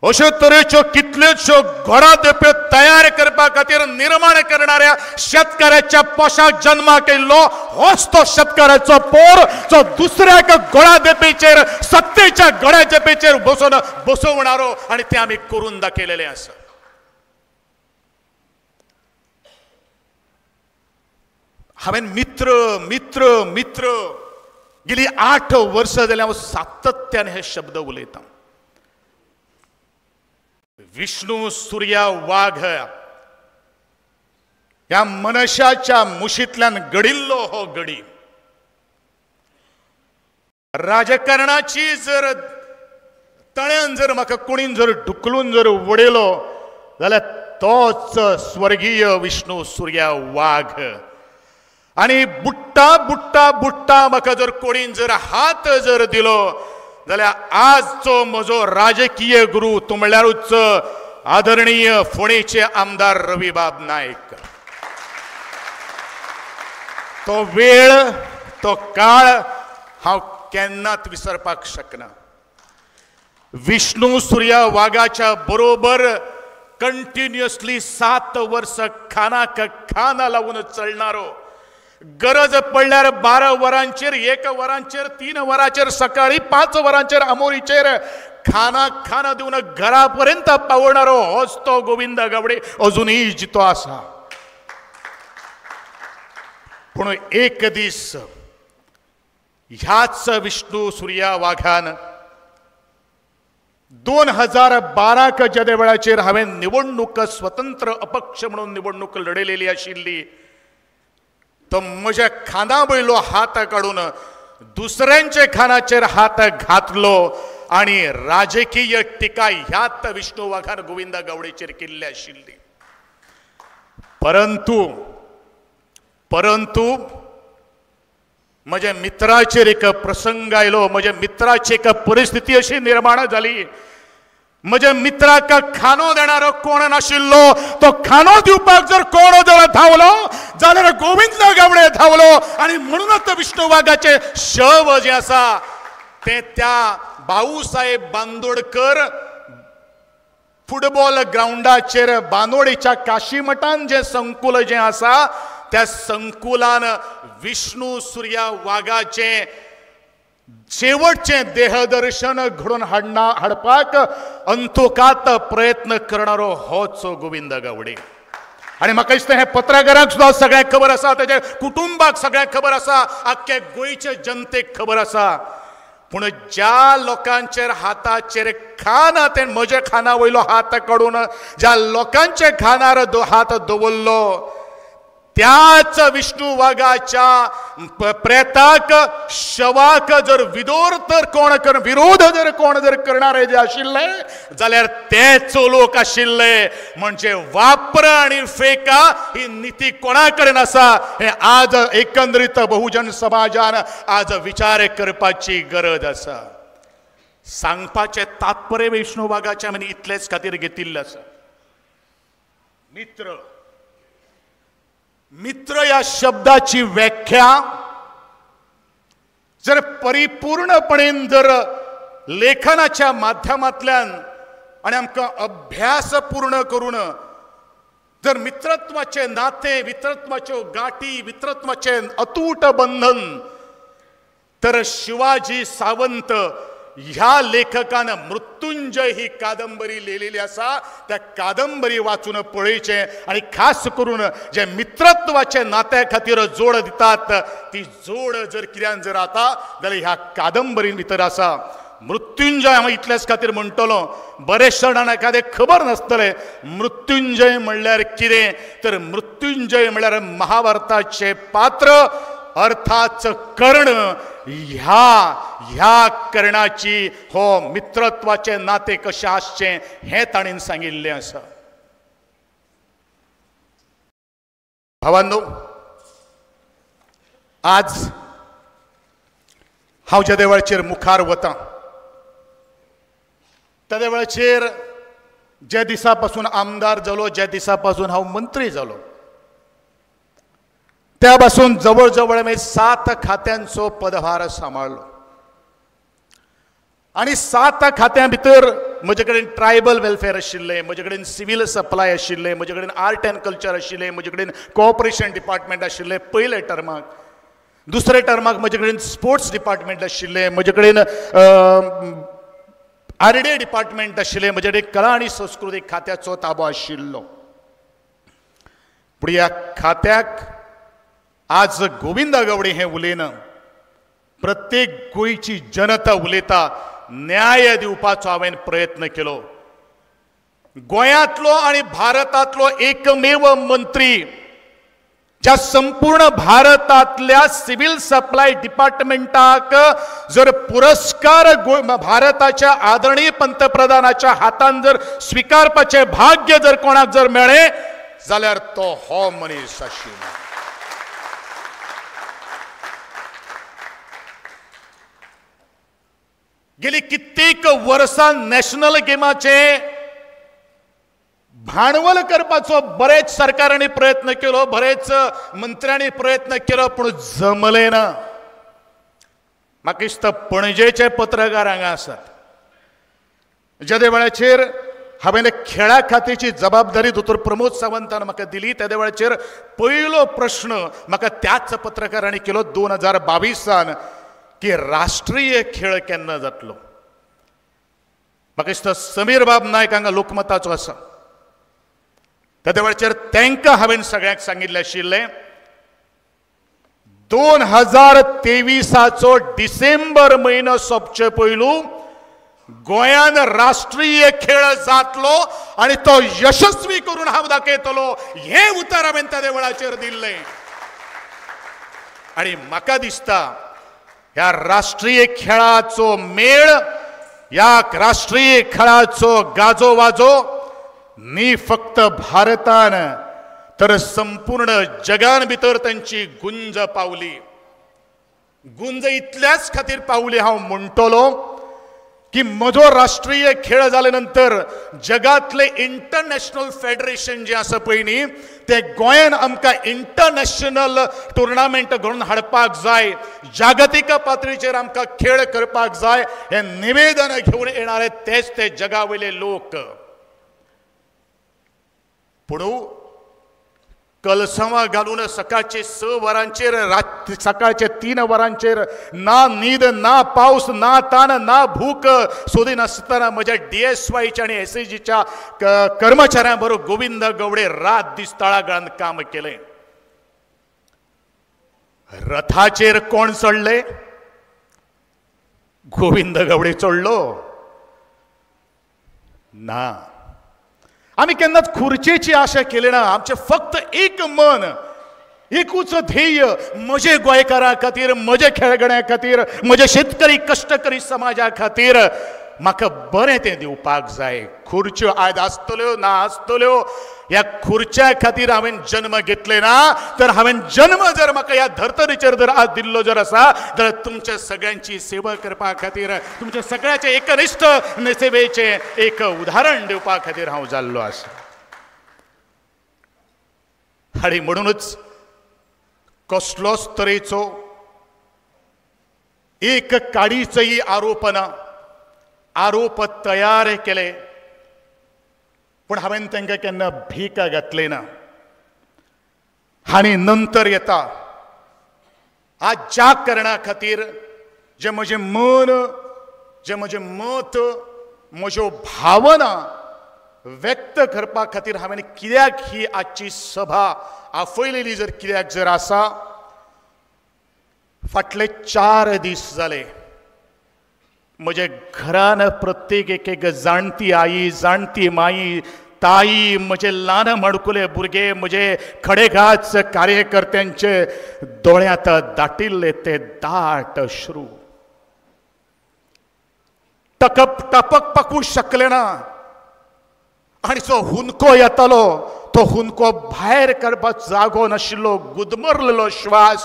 Speaker 1: अश्यो तरेच्यो कितल्योश्यो गोडा देप्यो तयार करपा खातीर निर्माण करणाऱ्या शेतकाराच्या पोशाक जन्माक येयल्लो होच तो शेतकाराचो पोर जो दुसऱ्या एका गोडा देपेचेर सत्तेच्या गोड्या देपेचेर बसोवन बसवणारो आनी तें आमी करून दाखयलेलें आसा. हांवें मित्र मित्र मित्र गेली 8 वर्सां जाल्यार हांव सातत्यान हे शब्द उलयतां. विष्णू सूर्या वाघ ह्या मनशाच्या मुशींतल्यान घडिल्लो हो गडी. राजकारणाची जर तळ्यान जर म्हाका कोणीन जर ढुकलून जर उडयलो जाल्यार तोच स्वर्गीय विष्णू सूर्या वाघ. आनी बुट्टा बुट्टा बुट्टा म्हाका जर कोणीन जर हात जर दिलो जाल्यार आजचो म्हजो राजकीय गुरू तो म्हणल्यारूच आदरणीय फोंडेचे आमदार रविबाब नायक. तो वेळ तो काळ हांव केन्नाच विसरपाक शकना. विष्णू सूर्या वाघाच्या बरोबर कंटिन्युअसली 7 वर्सां खानाक खाना लावन चलणारो, गरज पडल्यार 12 वरांचेर 1 वरांचेर 3 वरांचेर सकाळी 5 वरांचेर आमोरीचेर खाना खाना दिवन घरा पर्यंत पावणारो होच तो गोविंद गावडे अजूनही जितो आसा. पूण एक दीस ह्याच विष्णू सूर्या वाघान 2012 ज्या वेळाचेर हांवें निवडणूक स्वतंत्र अपक्ष म्हणून निवडणूक लढयलेली आशिल्ली तो म्हज्या खांदा वयलो हात काडून दुसऱ्यांच्या खानाचेर हात घातलो आनी राजकीय टिका ह्याच विष्णू वाघान गोविंद गावडेचेर केल्ली आशिल्ली. परंतु परंतु म्हज्या मित्राचेर एक प्रसंग आयलो, म्हज्या मित्राची एक परिस्थिती अशी निर्माण जाली, म्हज्या मित्राक खानो देणारो कोण नाशिल्लो, तो खानो दिवपाक जर कोण जर धांवलो जाल्यार गोविंद गावडे धांवलो आनी म्हणूनच विष्णू वाघाचें शव जें आसा तें त्या भाऊसाहेब बांदोडकर फुटबॉल ग्रावंडाचेर बांदोडेच्या काशीमठान जें संकुल जें आसा त्या संकुलान विष्णू सुर्या वाघाचें शेवटचें देहदर्शन घडोवन हाडपाक अंतोकात प्रयत्न करणारो होच गोविंद गावडे। आनी म्हाका दिसता हें पत्रकारांक सुद्दां सगळ्यांक खबर आसा, तेज्या कुटुंबाक सगळ्यांक खबर आसा, आख्खे गोंयचे जनतेक खबर आसा। पूण ज्या लोकांचेर हाताचेर खाना तें म्हज्या खाना वयलो हात काडून ज्या लोकांच्या खानार हात दवरलो त्याच विष्णू वाघाच्या प्रेताक शवाक जर विरोध तर कोण कर विरोध जर कोण जर करणारे जे आशिल्ले जाल्यार तेच लोक आशिल्ले। म्हणजे वापर आनी फेका ही नीती कोणा कडेन आसा हें आज एकंदरीत बहुजन समाजान आज विचार करपाची गरज आसा। सांगपाचें तात्पर्य विष्णू वाघाचें आमी इतलेच खातीर घेतिल्लें आसा। मित्र, मित्र ह्या शब्दाची व्याख्या जर परिपूर्णपणेन जर लेखनाच्या माध्यमांतल्यान आनी आमकां अभ्यास पूर्ण करून जर मित्रत्वाचे नाते, मित्रत्वाच्यो गाठी, मित्रत्वाचे अतूट बंधन तर शिवाजी सावंत ह्या लेखकान मृत्युंजय ही कादंबरी लिहिलेली आसा। त्या कादंबरी वाचून पळयचें आनी खास करून जे मित्रत्वाचे नात्या खातीर जोड दितात ती जोड जर कित्यान जर आता जाल्यार ह्या कादंबरीन भितर आसा। मृत्युंजय हांव इतल्याच खातीर म्हणटलो, बरेच जाणांक एखादें खबर नासतलें मृत्युंजय म्हणल्यार कितें, तर मृत्युंजय म्हणल्यार महाभारताचें पात्र अर्थात कर्ण। ह्या ह्या कर्णाची हो मित्रत्वाचें नातें कशें आसचें हें ताणें सांगिल्लें आसा। भावांनो, आज हांव ज्या वेळाचेर मुखार वतां त्या वेळाचेर ज्या दिसा पासून आमदार जालो, ज्या दिसा पासून हांव मंत्री जालो त्या पासून जवळ जवळ मी 7 खात्यांचो पदभार सांबाळलो आनी 7 खात्यां भितर म्हजे कडेन ट्रायबल वेलफेअर आशिल्लें, म्हजे कडेन सिवील सप्लाय आशिल्लें, म्हजे कडेन आर्ट एंड कल्चर आशिल्लें, म्हजे कडेन कोऑपरेशन डिपार्टमेंट आशिल्लें पयल्या टर्माक, दुसऱ्या टर्माक म्हजे कडेन स्पोर्ट्स डिपार्टमेंट आशिल्लें, म्हजे कडेन आरडीए डिपार्टमेंट आशिल्लें, म्हजे कडेन कला आनी संस्कृतीक खात्याचो ताबो आशिल्लो। पूण ह्या खात्याक आज गोविंद गावडे हें उलयना, प्रत्येक गोंयची जनता उलयता। न्याय दिवपाचो हांवें प्रयत्न केलो। गोंयांतलो आनी भारतांतलो एकमेव मंत्री ज्या संपूर्ण भारतांतल्या सिव्हिल सप्लाय डिपार्टमेंटाक जर पुरस्कार भारताच्या आदरणीय पंतप्रधानाच्या हातान जर स्विकारपाचें भाग्य जर कोणाक जर मेळ्ळें जाल्यार तो हो मनीस आशिल्लो। गेली कित्येक वर्सां नॅशनल गेमाचे भांडवल करपाचो बरेच सरकारांनी प्रयत्न केलो, बरेच मंत्र्यांनी प्रयत्न केलो, पूण जमलें ना। म्हाका दिसता पणजेचे पत्रकार हांगा आसात। ज्या वेळाचेर हांवें खेळा खात्याची जबाबदारी दोतोर प्रमोद सावंतान म्हाका दिली त्या वेळाचेर पयलो प्रश्न म्हाका त्याच पत्रकारांनी केलो 2022 की राष्ट्रीय खेळ केन्ना जातलो। म्हाका दिसता समीर बाब नायक हांगा लोकमताचो आसा, त्या वेळाचेर तांकां हांवें सगळ्यांक सांगिल्लें आशिल्लें 2023 डिसेंबर म्हयनो सोंपचे पयलू गोंयान राष्ट्रीय खेळ जातलो आनी तो यशस्वी करून हांव दाखयतलो हें उतर हांवें त्या वेळाचेर दिल्लें। आनी म्हाका दिसता ह्या राष्ट्रीय खेळाचो मेळ, ह्या राष्ट्रीय खेळाचो गाजो वाजो न्ही फक्त भारतान तर संपूर्ण जगान भितर तांची गुंज पावली। गुंज इतल्याच खातीर पावली हांव म्हणटलो की म्हजो राष्ट्रीय खेळ जाले नंतर जगातले इंटरनॅशनल फेडरेशन जे आसा पळय न्ही ते गोंयान आमकां इंटरनॅशनल टुर्नामेंट घडोवन हाडपाक जाय, जागतीक पातळीचेर आमकां खेळ करपाक जाय हे निवेदन घेवन येणारे तेच ते जगा वयले लोक. पूण कलसवां घालून सकाळचे 6 वरांचेर, रात सकाळचे 3 वरांचेर ना न्हीद ना पावस ना तान ना भूक सोदिनासतना म्हज्या DSYच्या आनी SAGच्या कर्मचाऱ्यां बरोबर गोविंद गवडे रात दीस तळागाळान काम केलें. रथाचेर कोण चडले? गोविंद गवडे चडलो ना. आमी केन्नाच खुर्चेची आशा केली ना. आमचें फक्त एक मन, एकूच ध्येय, म्हजे गोंयकारां खातीर, म्हजे खेळगड्यां खातीर, म्हजे शेतकरी कश्टकरी समाजा खातीर म्हाका बरें तें दिवपाक जाय. खुर्च्यो आयज आसतल्यो ना आसतल्यो, ह्या खुर्च्या खातीर हांवें जन्म घेतले ना, तर हांवें जन्म जर म्हाका ह्या धर्तरेचेर जर आज दिल्लो जर आसा जाल्यार तुमच्या सगळ्यांची सेवा करपा खातीर, तुमच्या सगळ्याचे एकनिश्ठ सेवेचें एक उदाहरण दिवपा खातीर हांव जाल्लो आसा. आनी म्हणूनच कसलोच तरेचो एक काडीचोय आरोप ना. आरोप तयार केले पूण हांवें तांकां केन्ना भीक घातली ना. आनी नंतर येता आज ज्या कारणा खातीर जें म्हजें मन, जें म्हजें मत, म्हज्यो भावना व्यक्त करपा खातीर हांवें कित्याक ही आजची सभा आफयलेली जर कित्याक जर आसा, फाटले 4 दीस जाले म्हज्या घरान प्रत्येक एक एक जाणटी आई, जाणटी माई, ताई, म्हजे ल्हान माणकुले भुरगे, म्हजे खडेगाच कार्यकर्त्यांचे दोळ्यांत दाटिल्ले ते दाट अश्रू. टकप टपक पाकूं शकले ना. आनी जो हुंदको येतालो तो हुंदको भायर काडपाक जागो नाशिल्लो, गुदमरलेलो श्वास,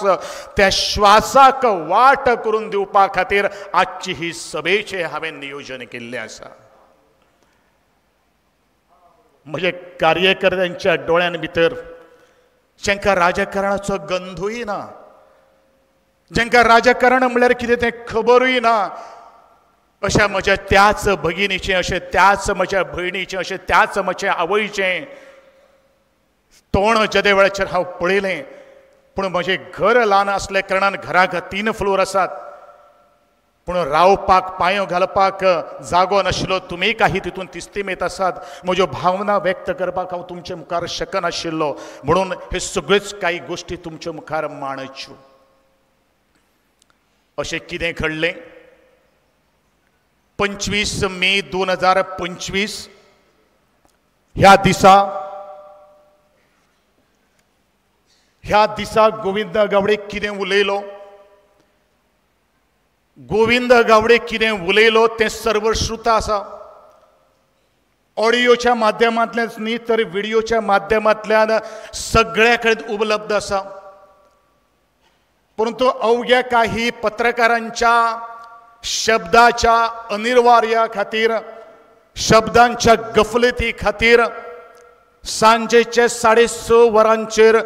Speaker 1: त्या श्वासाक वाट करून दिवपा खातीर आजची ही सभेचें हांवें नियोजन केल्लें आसा. म्हजे कार्यकर्त्यांच्या दोळ्यां भितर जांकां राजकारणाचो गंधूय ना, जांकां राजकारण म्हणल्यार कितें तें खबरूय ना, अशा म्हज्या त्याच भगिनीचें, अशें त्याच म्हज्या भयणीचें, अशें त्याच म्हज्या आवयचें तोंड जेदे वेळाचेर हांव पळयलें. पूण म्हजें घर ल्हान आसल्या कारणान घराक 3 फ्लोर आसात, पूण रावपाक पांयो घालपाक जागो नाशिल्लो. तुमी काही तितून तिस्तीमेत आसात. म्हज्यो भावना व्यक्त करपाक हांव तुमचे मुखार शकनाशिल्लो, म्हणून हे सगळ्योच काही गोश्टी तुमचे मुखार मांडच्यो. अशें कितें घडलें? 25 मे 2025 ह्या दिसा गोविंद गावडे कितें उलयलो, गोविंद गावडे कितें उलयलो तें सर्वश्रुत आसा. ऑडियोच्या माध्यमांतल्यान न्ही तर व्हिडियोच्या माध्यमांतल्यान सगळ्या कडेन उपलब्ध आसा. परंतु अवघ्या काही पत्रकारांच्या शब्दाच्या अनिर्वार्या खातीर, शब्दांच्या गफलती खातीर सांजेचे 6:30 वरांचेर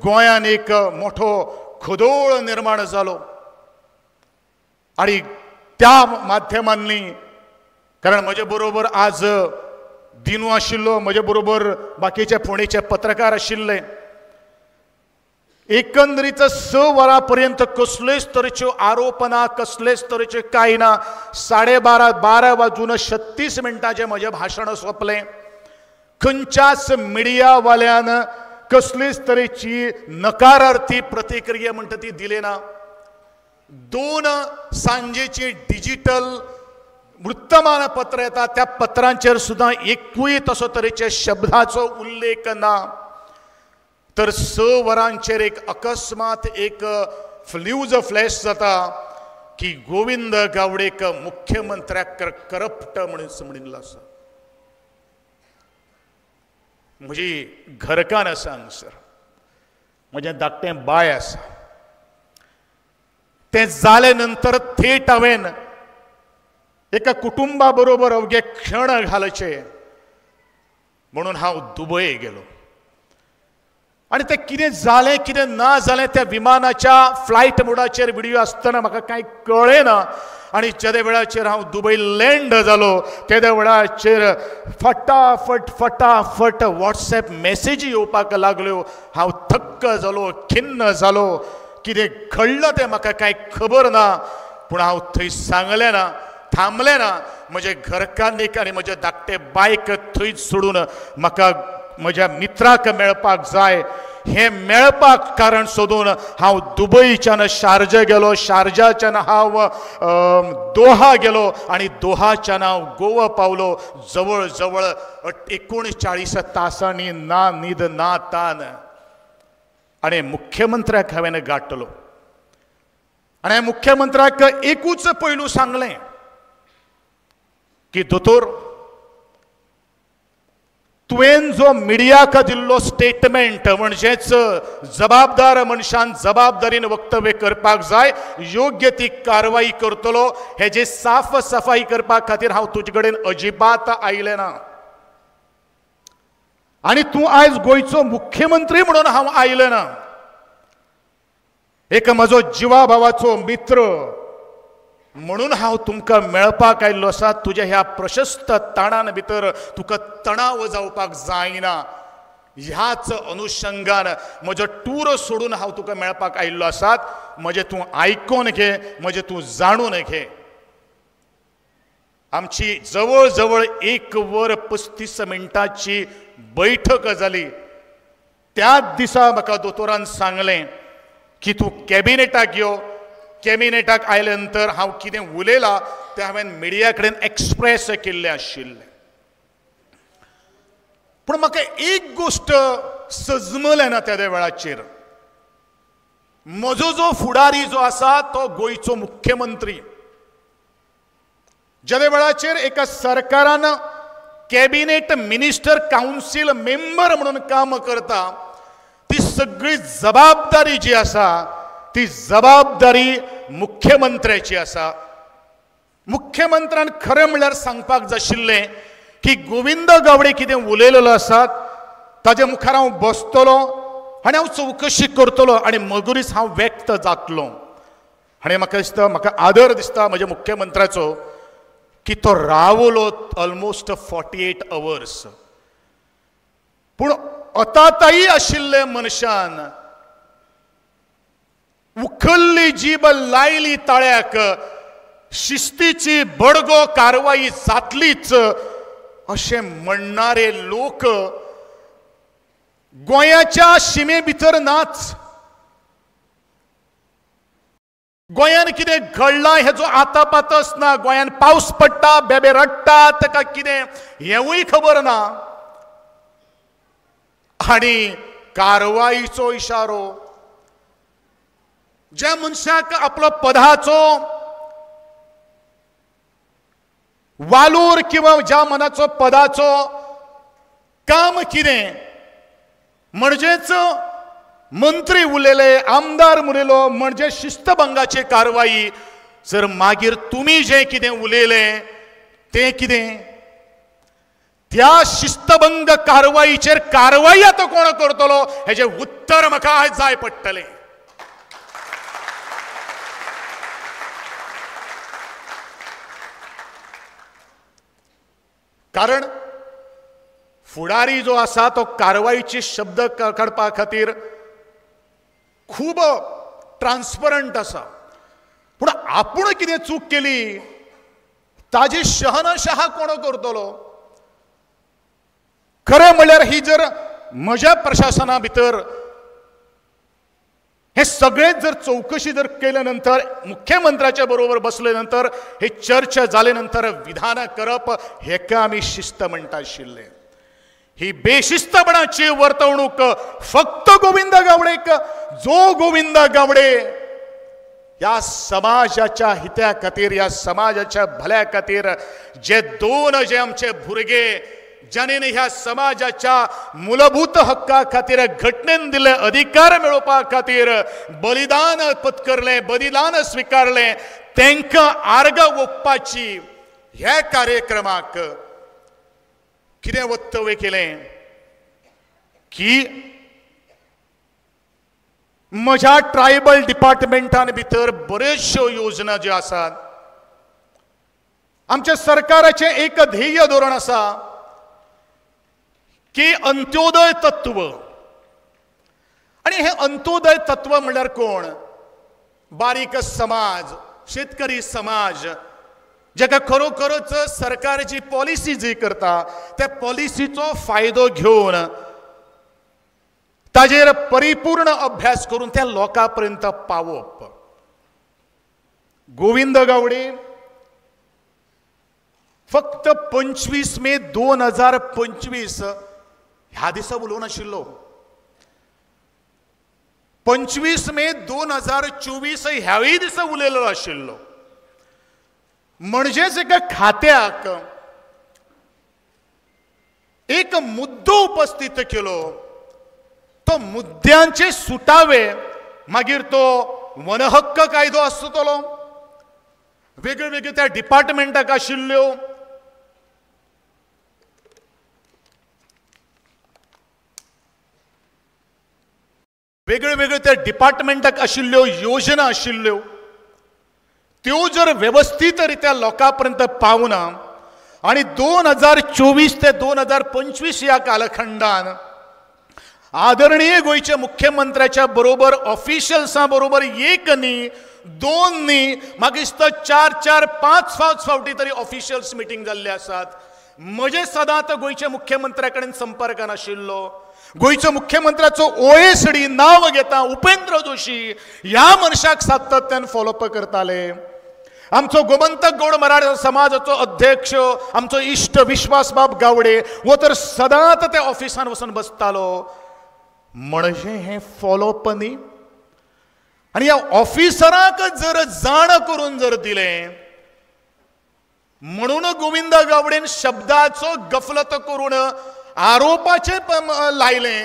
Speaker 1: गोंयान एक मोठो खदोळ निर्माण जालो. आनी त्या माध्यमांनी, कारण म्हजे बरोबर आज दिनू आशिल्लो, म्हजे बरोबर बाकीचे फोंडेचे पत्रकार आशिल्ले, एकंदरीत 6 वरां पर्यंत कसलेच तरेच्यो आरोप ना, कसलेच तरेचे कांय ना. 12:30, 12 वाजून 36 मिनटांचें म्हजें भाशण सोंपलें. खंयच्याच मिडियावाल्यान कसलेच तरेची नकारार्थी प्रतिक्रिया म्हणटा ती दिली ना. 2 सांजेची डिजिटल वृत्तमानपत्र येता त्या पत्रांचेर सुद्दां एकूय तसो तरेचे शब्दाचो उल्लेख ना. तर 6 वरांचेर एक अकस्मात एक न्यूज फ्लॅश जाता की गोविंद गावडेक मुख्यमंत्र्याक करप्ट म्हणून म्हणिल्लो आसा. म्हजी घरकान्न आसा हांगसर, म्हजें धाकटें बाय आसा. तें जाले नंतर थेट हांवें एका कुटुंबा बरोबर अवघे क्षण घालचे म्हणून हांव दुबय गेलो. आनी तें कितें जालें कितें ना जालें त्या विमानाच्या फ्लायट मोडाचेर व्हिडियो आसतना म्हाका कांय कळ्ळें ना. आनी जेदे वेळाचेर हांव दुबय लँड जालो तेदे वेळाचेर फटाफट फटाफट वॉट्सएप मॅसेजी येवपाक लागल्यो. हांव थक्क जालो, खिन्न जालो, कितें घडलां तें म्हाका कांय खबर ना. पूण हांव थंय सांगलें ना, थांबलें ना. म्हजे घरकान्नीक आनी म्हजे धाकटे बायक थंयच सोडून म्हाका म्हज्या मित्राक मेळपाक जाय हें मेळपाक कारण सोदून हांव दुबयच्यान शारजा गेलो, शारजाच्यान हांव दोहा गेलो आनी दोहाच्यान हांव गोवा पावलो. जवळ जवळ 39 तासांनी ना न्हीद ना तान. आनी मुख्यमंत्र्याक हांवें गांठलो आनी मुख्यमंत्र्याक एकूच पयलू सांगलें की दोतोर, तुवें जो मिडियाक दिल्लो स्टेटमेंट म्हणजेच जबाबदार मनशान जबाबदारीन वक्तव्य करपाक जाय, योग्य ती कारवाई करतलो हेजे साफ सफाई करपा खातीर हांव तुजे कडेन अजिबात आयलें ना. आनी तूं आयज गोंयचो मुख्यमंत्री म्हणून हांव आयलें ना. एक म्हजो जिवा भावाचो मित्र म्हणून हांव तुमकां मेळपाक आयिल्लो आसा. तुज्या ह्या प्रशस्त ताणान भितर तुका तणाव जावपाक जायना ह्याच अनुशंगान म्हजो टूर सोडून हांव तुका मेळपाक आयिल्लो आसात. म्हजें तूं आयकोन घे, म्हजें तूं जाणून घे. आमची जवळ जवळ 1 वर 35 मिनटांची बैठक जाली. त्याच दिसा म्हाका दोतोरान सांगलें की तूं कॅबिनेटाक यो. कॅबिनेटाक आयले नंतर हांव कितें उलयलां तें हांवें मिडिया कडेन एक्सप्रेस केल्लें आशिल्लें. पूण म्हाका एक गोश्ट सजमलें ना त्या वेळाचेर. म्हजो जो फुडारी जो आसा तो गोंयचो मुख्यमंत्री. ज्या वेळाचेर एका सरकारान कॅबिनेट मिनिस्टर कावन्सील मेंबर म्हणून काम करता ती सगळी जबाबदारी जी आसा ती जबाबदारी मुख्यमंत्र्याची आसा. मुख्यमंत्र्यान खरें म्हणल्यार सांगपाक जाय आशिल्लें की गोविंद गावडे कितें उलयलेलो आसात ताजे मुखार हांव बसतलो आनी हांव चवकशी करतलो आनी मगुरीच हांव व्यक्त जातलो. आनी म्हाका दिसता, म्हाका आदर दिसता म्हज्या मुख्यमंत्र्याचो की तो रावलो ऑलमोस्ट 48 अवर्स. पूण अताताई आशिल्ले मनशान उखल्ली जीब लायली ताळ्याक, शिस्तीची बडगो कारवाई जातलीच अशें म्हणणारे लोक गोंयाच्या शिमे भितर नाच. गोंयान कितें घडलां हेजो आतापातच ना. गोंयान पावस पडटा, बेबे रडटा, ताका कितें हेंवूय खबर ना. आनी कारवाईचो इशारो ज्या मनशाक आपलो पदाचो वालोर किंवा ज्या मनाचो पदाचो काम कितें म्हणजेच मंत्री उलयले, आमदार उलयलो म्हणजे शिस्तभंगाची कारवाई. जर मागीर तुमी जें कितें उलयलें तें कितें, त्या शिस्तभंग कारवाईचेर कारवाई आतां कोण करतलो हेजें उत्तर म्हाका आयज जाय पडटलें. कारण फुडारी जो आसा तो कारवाईचे शब्द काडपा खातीर खूब ट्रान्सपरंट आसा. पूण आपूण कितें चूक केली ताजी शहनशहा कोण करतलो? खरें म्हणल्यार ही जर म्हज्या प्रशासना भितर हे सगळेच जर चवकशी जर केल्या नंतर मुख्यमंत्र्याच्या बरोबर बसले नंतर हे चर्चा जाले नंतर विधानां करप हेका आमी शिस्त म्हणटा आशिल्ले. ही बेशिस्तपणाची वर्तवणूक फक्त गोविंद गावडेक, जो गोविंद गावडे ह्या समाजाच्या हित्या खातीर, ह्या समाजाच्या भल्या खातीर जे दोन जे आमचे भुरगे ज्याने ह्या समाजाच्या मूलभूत हक्का खातीर घटनेन दिल्ले अधिकार मेळोवपा खातीर बलिदान पत्करलें, बलिदान स्विकारलें, तांकां आर्गां ओंपपाची ह्या कार्यक्रमाक कितें वक्तव्य केलें की म्हज्या ट्रायबल डिपार्टमेंटान भितर बऱ्योचश्यो योजना ज्यो आसात, आमच्या सरकाराचें एक ध्येय धोरण आसा की अंत्योदय तत्व. आनी हें अंत्योदय तत्व म्हणल्यार कोण? बारीक समाज, शेतकरी समाज, जाका खरोखरच सरकारची पॉलिसी जी करता त्या पॉलिसीचो फायदो घेवन ताजेर परिपूर्ण अभ्यास करून त्या लोकां पर्यंत पावप. गोविंद गावडे फक्त 25 मे 2025 ह्या दिसा उलोवंक नाशिल्लो, 25 मे 2024 ह्याय दिसा उलयलेलो आशिल्लो. म्हणजेच एका खात्याक एक मुद्दो उपस्थित केलो, तो मुद्द्यांचे सुटावे, मागीर तो वनहक्क कायदो आसतलो, वेगळे वेगळे त्या डिपार्टमेंटाक आशिल्ल्यो वेगळे वेगळे त्या डिपार्टमेंटाक आशिल्ल्यो योजना आशिल्ल्यो, त्यो जर वेवस्थीत रित्या लोकां पर्यंत पावना आनी 2024 ते 2025 ह्या कालखंडान आदरणीय गोंयच्या मुख्यमंत्र्याच्या बरोबर ऑफिशियल्सां बरोबर एक न्ही, दोन न्ही, मागीर 4 4 5 5 फावटी तरी ऑफिशियल्स मिटींग जाल्ले आसात. म्हजे सदांच गोंयच्या मुख्यमंत्र्या कडेन संपर्कान आशिल्लो, गोंयच्या मुख्यमंत्र्याचो OSD नांव घेता उपेंद्र जोशी ह्या मनशाक सातत्यान फॉलोअप करताले. आमचो गोमंतक गौड मराठा समाजाचो अध्यक्ष आमचो इश्ट विश्वासबाब गावडे हो तर सदांच त्या ऑफिसान वचून बसतालो. म्हणजे हें फॉलोअप न्ही. आनी ह्या ऑफिसराक जर जाण करून जर दिलें म्हणून गोविंद गावडेन शब्दाचो गफलत करून आरोपाचे लायले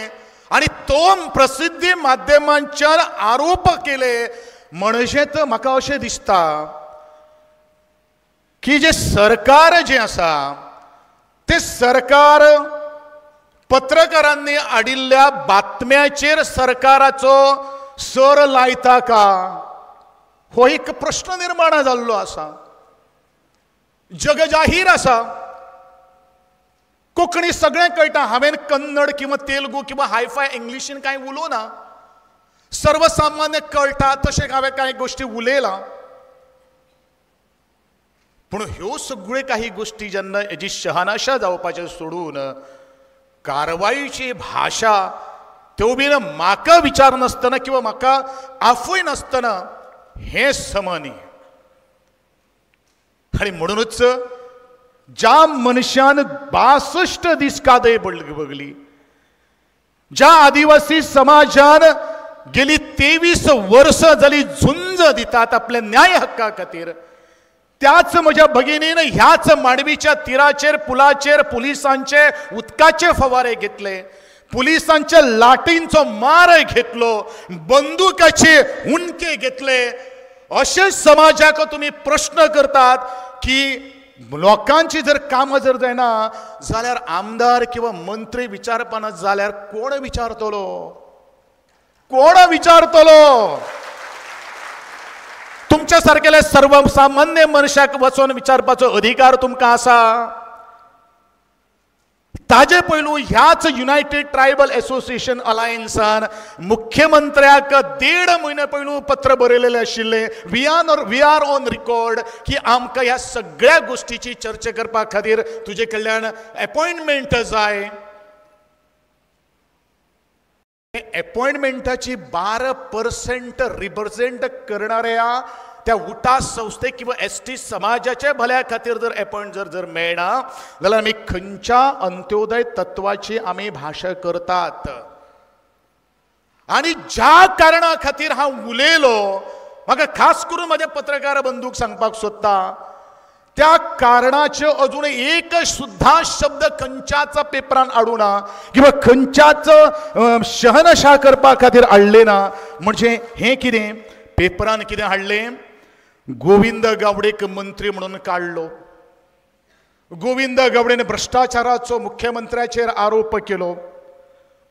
Speaker 1: आनी तो प्रसिद्धी माध्यमांच्यान आरोप केले. म्हणजेच म्हाका अशें दिसता की जे सरकार जें आसा तें सरकार पत्रकारांनी हाडिल्ल्या बातम्याचेर सरकाराचो सर लायता का हो एक प्रश्न निर्माण जाल्लो आसा. जगजाहीर आसा, कोंकणी सगळें कळटा. हांवें कन्नड किंवा तेलुगू किंवा हायफाय इंग्लिशीन कांय उलोवना, सर्वसामान्य कळटा तशें हांवें कांय गोश्टी उलयलां. पूण ह्यो सगळ्यो काही गोश्टी जेन्ना हेजी शहानाशा जावपाचें सोडून कारवाईची भाशा त्यो बीन म्हाका विचार नासतना किंवा म्हाका आफय नासतना हें समा न्ही. आनी म्हणूनच ज्या मनशान 62 दीस कादय बगली, ज्या आदिवासी समाजान गेली 23 वर्सां जाली झुंज दितात आपल्या न्याय हक्का खातीर, त्याच म्हज्या भगिनीन ह्याच मांडवीच्या तिराचेर पुलाचेर पुलिसांचे उदकाचे फवारे घेतले, पुलिसांच्या लाटींचो मार घेतलो, बंदुकाचे हुंडके घेतले. अशे समाजाक तुमी प्रश्न करतात की लोकांची जर कामां जर जायना जाल्यार आमदार किंवा मंत्री विचारपाना जाल्यार कोण विचारतलो? कोण विचारतलो? तुमच्या सारकेल्या सर्वसामान्य मनशाक वचून विचारपाचो अधिकार तुमकां आसा. ताजे पयलू ह्याच युनायटेड ट्रायबल एसोसिएशन अलायन्सान मुख्यमंत्र्याक 1.5 म्हयने पयलू पत्र बरयलेलें आशिल्लें, we are on record की आमकां ह्या सगळ्या गोश्टीची चर्चा करपा खातीर तुजे कडल्यान एपॉयंटमेंट जाय. एपॉयंटमेंटाची 12% रिप्रेझेंट करणाऱ्या त्या उटा संस्थेक किंवा ST समाजाच्या भल्या खातीर जर एपॉयंट जर जर मेळना जाल्यार आमी खंयच्या अंत्योदय तत्वाची आमी भाशा करतात. आनी ज्या कारणा खातीर हांव उलयलो, म्हाका खास करून म्हज्या पत्रकार बंधूक सांगपाक सोदता, त्या कारणाचे अजून एक सुद्धा शब्द खंयच्याच पेपरान हाडूं ना किंवा खंयच्याच शहनशा करपा खातीर हाडले ना. म्हणजे हें कितें पेपरान कितें हाडलें, गोविंद गावडेक मंत्री म्हणून काडलो, गोविंद गावडेन भ्रश्टाचाराचो मुख्यमंत्र्याचेर आरोप केलो,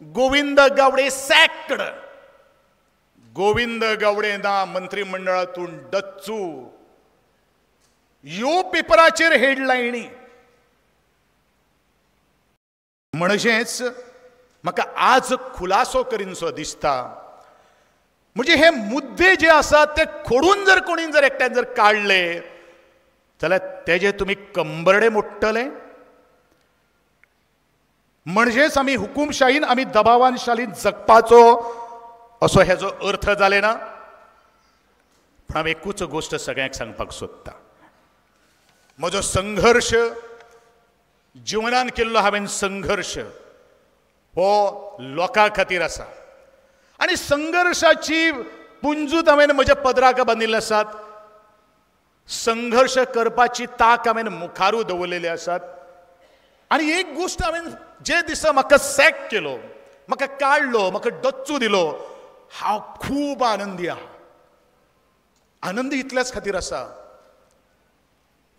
Speaker 1: गोविंद गावडे सॅक्ड, गोविंद गावडे ना मंत्रिमंडळातून डच्चू, ह्यो पेपराचेर हेडलायनी. म्हणजेच म्हाका आज खुलासो करीनसो दिसता, म्हणजे हे मुद्दे जे आसात ते खोडून जर कोणी जर एकट्यान जर काडले जाल्यार तेजे तुमी कंबरडे मोडटले. म्हणजेच आमी हुकुमशाहीन आमी दबावानशालीन जगपाचो असो हेजो अर्थ जाले ना. पूण हांव एकूच गोश्ट सगळ्यांक सांगपाक सोदता, म्हजो संघर्श जिवनान केल्लो हांवें संघर्श हो लोकां खातीर आसा आनी संघर्शाची पुंजूत हांवें म्हज्या पदराक बांदिल्ले आसात, संघर्श करपाची ताक हांवें मुखारू दवरलेली आसात. आनी एक गोश्ट हांवें जे दिसा म्हाका सॅक केलो, म्हाका काडलो, म्हाका डच्चू दिलो, हांव खूब आनंदी आहा. आनंदी इतल्याच खातीर आसा,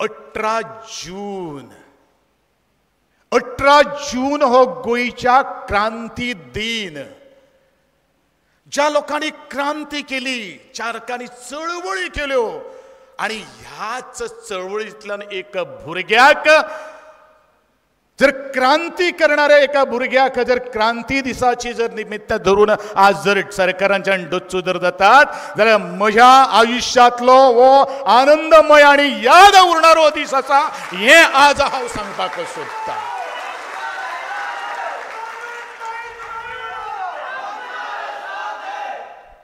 Speaker 1: 18 जून, 18 जून हो गोंयच्या क्रांती दिन. ज्या लोकांनी क्रांती केली, ज्या लोकांनी चळवळी केल्यो आनी ह्याच चळवळींतल्यान एक भुरग्याक जर क्रांती करणाऱ्या एका भुरग्याक जर क्रांती दिसाची जर निमित्त धरून आज जर सरकारांच्यान डच्चू जर जातात जाल्यार म्हज्या आयुश्यांतलो हो आनंदमय आनी याद उरणारो दीस आसा हें आज हांव सांगपाक सोदतां.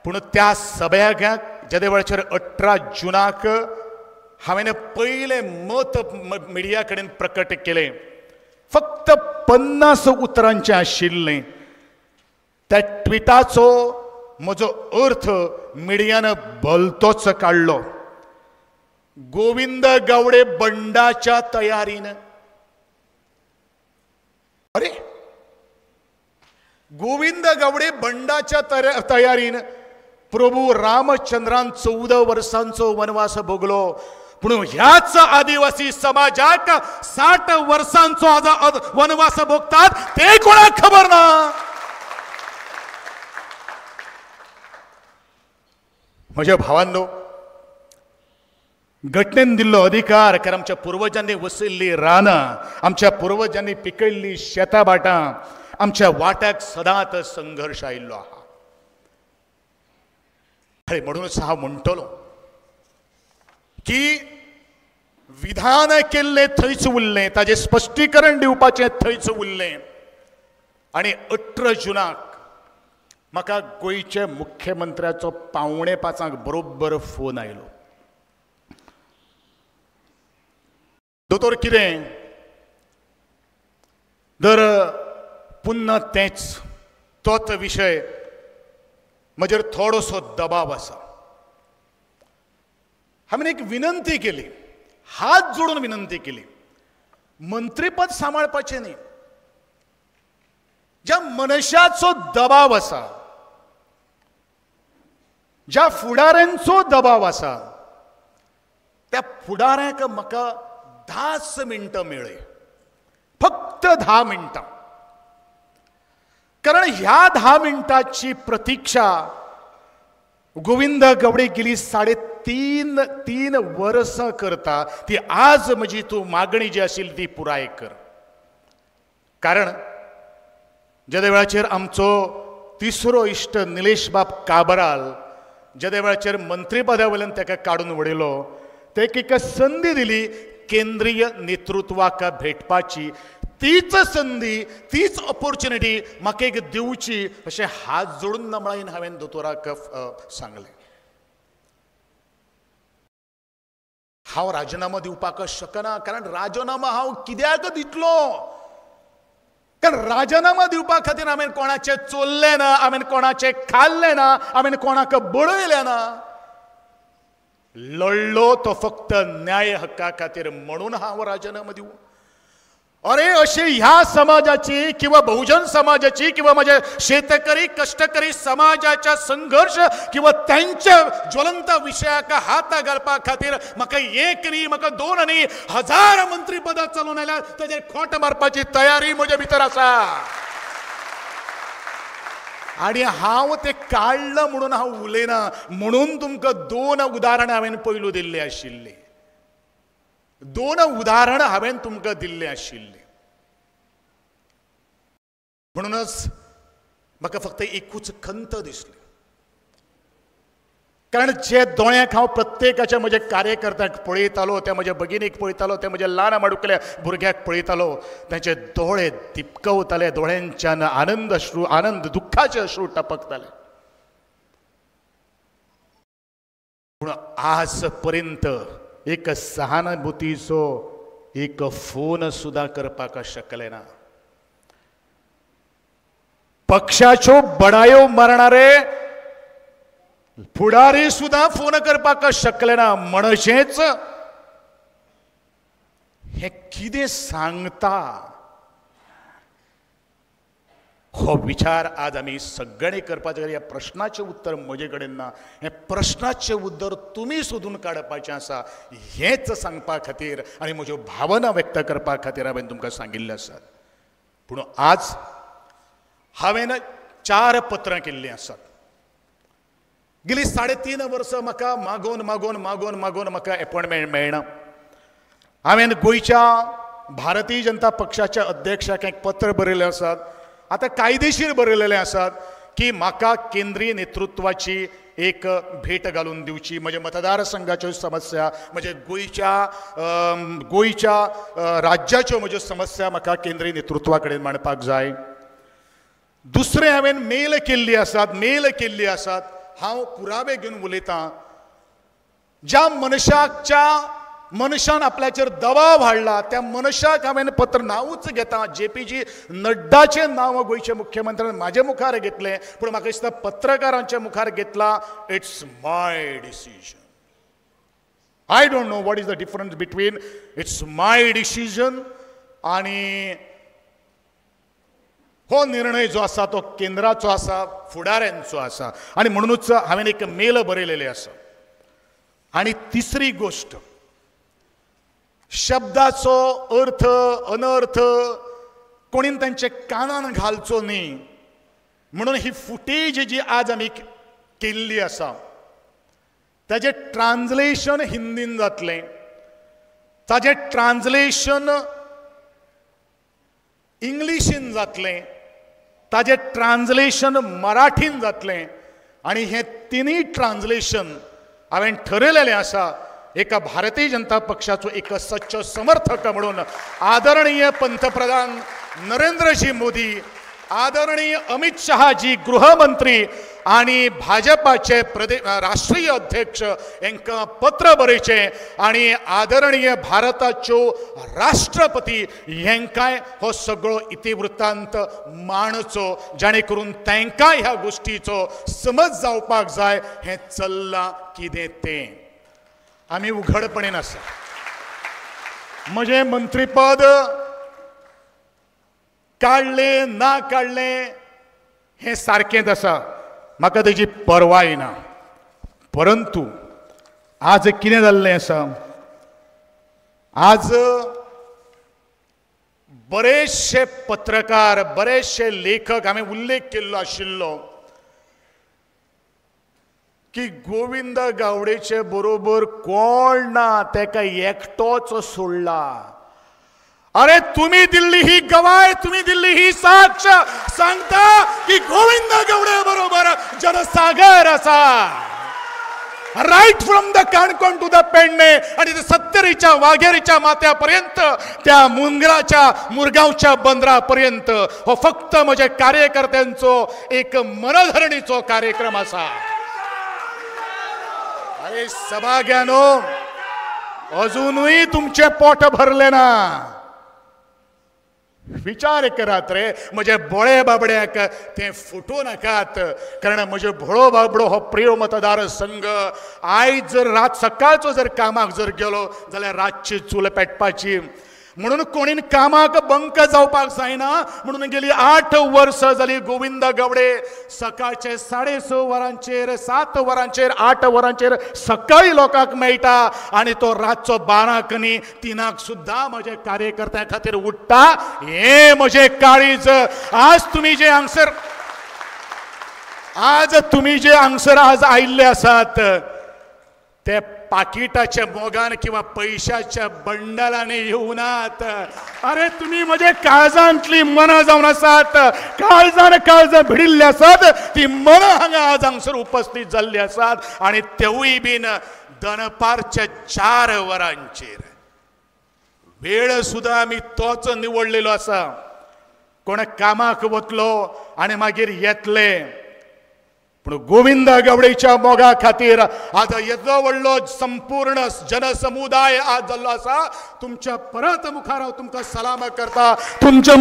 Speaker 1: पूण त्या सभ्याक जेदे वेळाचेर 18 जुनाक हांवें पयलें मत मिडिया कडेन प्रकट केलें, फक्त 50 उतरांचें आशिल्लें. त्या ट्विटाचो म्हजो अर्थ मिडियान भलतोच काडलो. गोविंद गावडे बंडाच्या तयारीन. अरे, गोविंद गावडे बंडाच्या तयारीन. प्रभू रामचंद्रान 14 वर्सांचो वनवास भोगलो, पूण ह्याच आदिवासी समाजाक 60 वर्सांचो आज वनवास भोगतात ते कोणाक खबर ना. म्हज्या भावांनो, घटनेन दिल्लो अधिकार, कारण आमच्या पुर्वजांनी वसयल्ली रानां, आमच्या पुर्वजांनी पिकयल्ली शेतां भाटां, आमच्या वाट्याक सदांच संघर्श आयिल्लो आहा. म्हणूनच हांव म्हणटलो की विधान केल्लें थंयच उरलें, ताजें स्पश्टीकरण दिवपाचें थंयच उरलें. आनी 18 जुनाक म्हाका गोंयच्या मुख्यमंत्र्याचो 4:45 बरोबर फोन आयलो. दोतोर कितें दर पुन्हा तेंच तोच विशय, म्हजेर थोडोसो दबाव आसा. हांवें एक विनंती केली, हात जोडून विनंती केली, मंत्रीपद सांबाळपाचें न्ही, ज्या मनशाचो दबाव आसा, ज्या फुडाऱ्यांचो दबाव आसा, त्या फुडाऱ्यांक म्हाका 10 मिनटां मेळ्ळी, फक्त 10 मिनटां. कारण ह्या 10 मिनटाची प्रतीक्षा गोविंद गावडे गेली 3.5 वर्सां करता, ती आज म्हजी तूं मागणी जी आशिल्ली ती पुराय कर. कारण जेदे वेळाचेर आमचो तिसरो इश्ट निलेश बाब काबराल जेदे वेळाचेर मंत्रीपदा वयल्यान ताका काडून उडयलो, तेका एक संदी दिली केंद्रीय नेतृत्वाक भेटपाची. तीच संदी, तीच ऑपॉर्च्युनिटी म्हाका एक दिवची अशें हात जोडून नमळायेन हांवें दोतोराक सांगलें. हांव राजिनामो दिवपाक शकना, कारण राजिनामो हांव कित्याक दितलो? कारण राजिनामो दिवपा खातीर हांवें कोणाचें चोरलें ना, हांवें कोणाचें खाल्लें ना, हांवें कोणाक बडयलें ना. लढलो तो फक्त न्याय हक्का खातीर म्हणून हांव राजीनामो दिवं? अरे अशी ह्या समाजाची किंवा बहुजन समाजाची किंवा माझ्या शेतकरी कष्टकरी समाजाच्या संघर्ष किंवा त्यांच्या ज्वलंत विशयाक हात घालपा खातीर म्हाका एक न्ही, म्हाका दोन न्ही, 1000 मंत्रीपदां चलोवन आयल्यार ताजेर खोट मारपाची तयारी म्हजे भितर आसा. आनी हांव तें काडलां म्हणून हांव उलयना, म्हणून तुमकां 2 उदाहरणां हांवें पयलू दिल्लीं आशिल्लीं. 2 उदाहरणां हांवें तुमकां दिल्लें आशिल्लें. म्हणूनच म्हाका फक्त एकूच खंत दिसली, कारण जे दोळ्यांक हांव प्रत्येकाच्या म्हज्या कार्यकर्त्यांक पळयतालो, त्या म्हज्या भगिनीक पळयतालो, त्या म्हज्या ल्हान माडुकल्या भुरग्याक पळयतालो, तांचे दोळे दिपकवताले, दोळ्यांच्यान आनंद अश्रू, आनंद दुख्खाचे अश्रू टपकताले. पूण आज पर्यंत एक सहानुभूतीचो एक फोन सुद्दां करपाक शकले ना. पक्षाच्यो बडायो मारणारे फुडारी सुद्दां फोन करपाक शकले ना. म्हणजेच हें कितें सांगता हो विचार आज आमी सगळ्यांनी करपाचें. ह्या प्रश्नाचें उत्तर म्हजे कडेन ना, हें प्रश्नाचें उत्तर तुमी सोदून काडपाचें आसा. हेंच सांगपा खातीर आनी म्हज्यो भावना व्यक्त करपा खातीर हांवें तुमकां सांगिल्लें आसात. पूण आज हांवें 4 पत्रां केल्लीं आसात. गेली 3.5 वर्सां म्हाका मागोवन मागोवन मागोवन मागोवन म्हाका एपॉयंटमेंट मेळना. हांवें गोंयच्या भारतीय जनता पक्षाच्या अध्यक्षाक एक पत्र बरयलें आसात, आतां कायदेशीर बरयलेलें आसात की म्हाका केंद्रीय नेतृत्वाची एक भेट घालून दिवची, म्हज्या मतदारसंघाच्यो समस्या, म्हज्या गोंयच्या राज्याच्यो म्हज्यो समस्या म्हाका केंद्रीय नेतृत्वा कडेन मांडपाक जाय. दुसरें हांवें मेल केल्ली आसात, मेल केल्ली आसात. हांव पुरावे घेवन उलयतां. ज्या मनशान आपल्याचेर दबाव हाडला त्या मनशाक हांवें पत्र नांवूच घेता, जेपीजी नड्डाचें नांव गोंयच्या मुख्यमंत्र्यान म्हाजे मुखार घेतलें, पूण म्हाका दिसता पत्रकारांच्या मुखार घेतला. It's my decision. I don't know what is the difference between it's my decision आनी हो निर्णय जो आसा तो केंद्राचो आसा, फुडाऱ्यांचो आसा. आनी म्हणूनच हांवें एक मेल बरयलेलें आसा. आनी तिसरी गोश्ट, शब्दाचो अर्थ अनर्थ कोणीन तांच्या कानान घालचो न्ही म्हणून ही फुटेज जी आज आमी केल्ली आसा ताजें ट्रान्सलेशन हिंदीन जातलें, ताजें ट्रान्सलेशन इंग्लिशीन जातलें, ताजें ट्रान्सलेशन मराठीन जातलें. आनी हें तिनूय ट्रान्सलेशन हांवें ठरयलेलें आसा एका भारतीय जनता पक्षाचो एक सच्चो समर्थक म्हणून आदरणीय पंतप्रधान नरेंद्रजी मोदी, आदरणीय अमित शहाजी गृहमंत्री आनी भाजपाचे राष्ट्रीय अध्यक्ष हांकां पत्र बरयचें आनी आदरणीय भारताच्यो राष्ट्रपती हांकांय हो सगळो इतिवृत्तांत मांडचो, जाणे करून तांकां ह्या गोश्टीचो समज जावपाक जाय हें चल्लां कितें तें. आमी उघडपणेन आसा. म्हजें मंत्रीपद काडलें ना काडलें हें सारकेंच आसा, म्हाका तेजी पर्वाय ना. परंतु आज कितें जाल्लें आसा, आज बरेचशे पत्रकार, बरेचशे लेखक हांवें उल्लेख केल्लो आशिल्लो की गोविंद गावडेचे बरोबर कोण ना, तेका एकटोच सोडला. अरे तुम्ही दिल्ली ही गवाय, तुम्ही दिल्ली ही साक्ष सांगता की गोविंद गावडे बरोबर जनसागर असा. Right from the Canacona to the Pedne आणि सत्तरीच्या वाघेरीच्या माथ्यापर्यंत, त्या मुंगराच्या मुरगांवच्या बंदरापर्यंत हो फक्त म्हज्या कार्यकर्त्यांचो एक मनधरणीचो कार्यक्रम असा. अरे सभाग्यानो, अजूनही तुमचे पोट भरले ना. विचार करात रे म्हजे भोळे बाबड्याक ते फुटूं नाकात, कारण म्हजे भोळो बाबडो हो प्रियोळ मतदारसंघ आयज जर रात सकाळचो जर कामाक जर गेलो जाल्यार रातची चूल पेटपाची, म्हणून कोणीन कामाक बंक जावपाक जायना. म्हणून गेली 8 वर्सां जाली गोविंद गावडे सकाळचे 6:30 वरांचेर, 7 वरांचेर, 8 वरांचेर सकाळी लोकांक मेळटा आनी तो रातचो 12 न्ही 3 सुद्दां म्हजे कार्यकर्त्यां खातीर उठ्ठा. हें म्हजें काळीज. आज तुमी जे हांगसर आज आयिल्ले आसात ते पाकिटाच्या मोगान किंवा पैशाच्या बंडलाने येवनात. अरे तुम्ही म्हजे काळजांतली मनां जावन आसात, काळजान काळजां भिडिल्ली आसात, ती मनां हांगा आज हांगसर उपस्थित जाल्ली आसात. आनी तेवूय बीन दनपारच्या 4 वरांचेर. वेळ सुद्दां आमी तोच निवडलेलो आसा. कोण कामाक वतलो आनी मागीर येतले, पूण गोविंद गावडेच्या मोगा खातीर आज येदो व्हडलो संपूर्ण जनसमुदाय आज जाल्लो आसा. तुमच्या परत मुखार हांव तुमकां सलाम करता, तुमच्या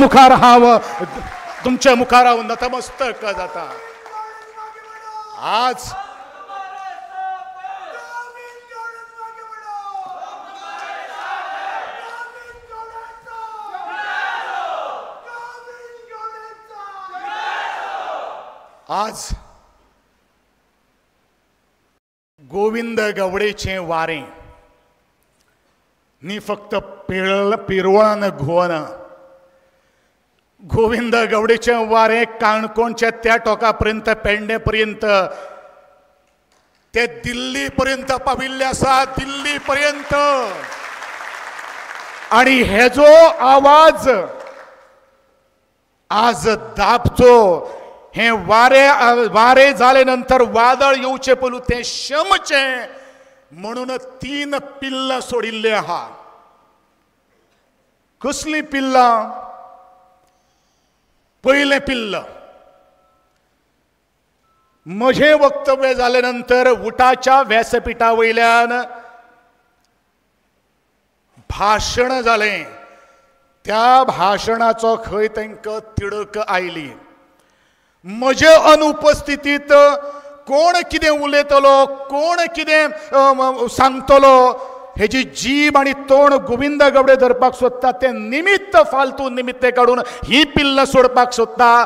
Speaker 1: मुखार हांव नतमस्तक जाता. आज आज गोविंद गावडेचें वारें न्ही फक्त पिरवळान घुंवना, गोविंद गावडेचें वारें काणकोणच्या त्या टोका पर्यंत, पेडणे पर्यंत, ते दिल्ली पर्यंत पाविल्ले आसा, दिल्ली पर्यंत. आनी हेजो आवाज आज दाबचो. हे वारे वारे जाले नंतर वादळ येवचे पयलू तें शमचें म्हणून 3 पिल्लां सोडिल्ले आहा. कसलीं पिल्लां? पयलें पिल्ल, म्हजें वक्तव्य जाले नंतर उटाच्या व्यासपिठा वयल्यान भाशण जालें. त्या भाशणाचो खंय तांकां तिडक आयली. म्हजे अनुपस्थितीत कोण कितें उलयतलो, कोण कितें सांगतलो हेजी जीब आनी तोंड गोविंद गावडे धरपाक सोदता. तें निमित्त फालतू निमित्त काडून ही पिल्लां सोडपाक सोदता.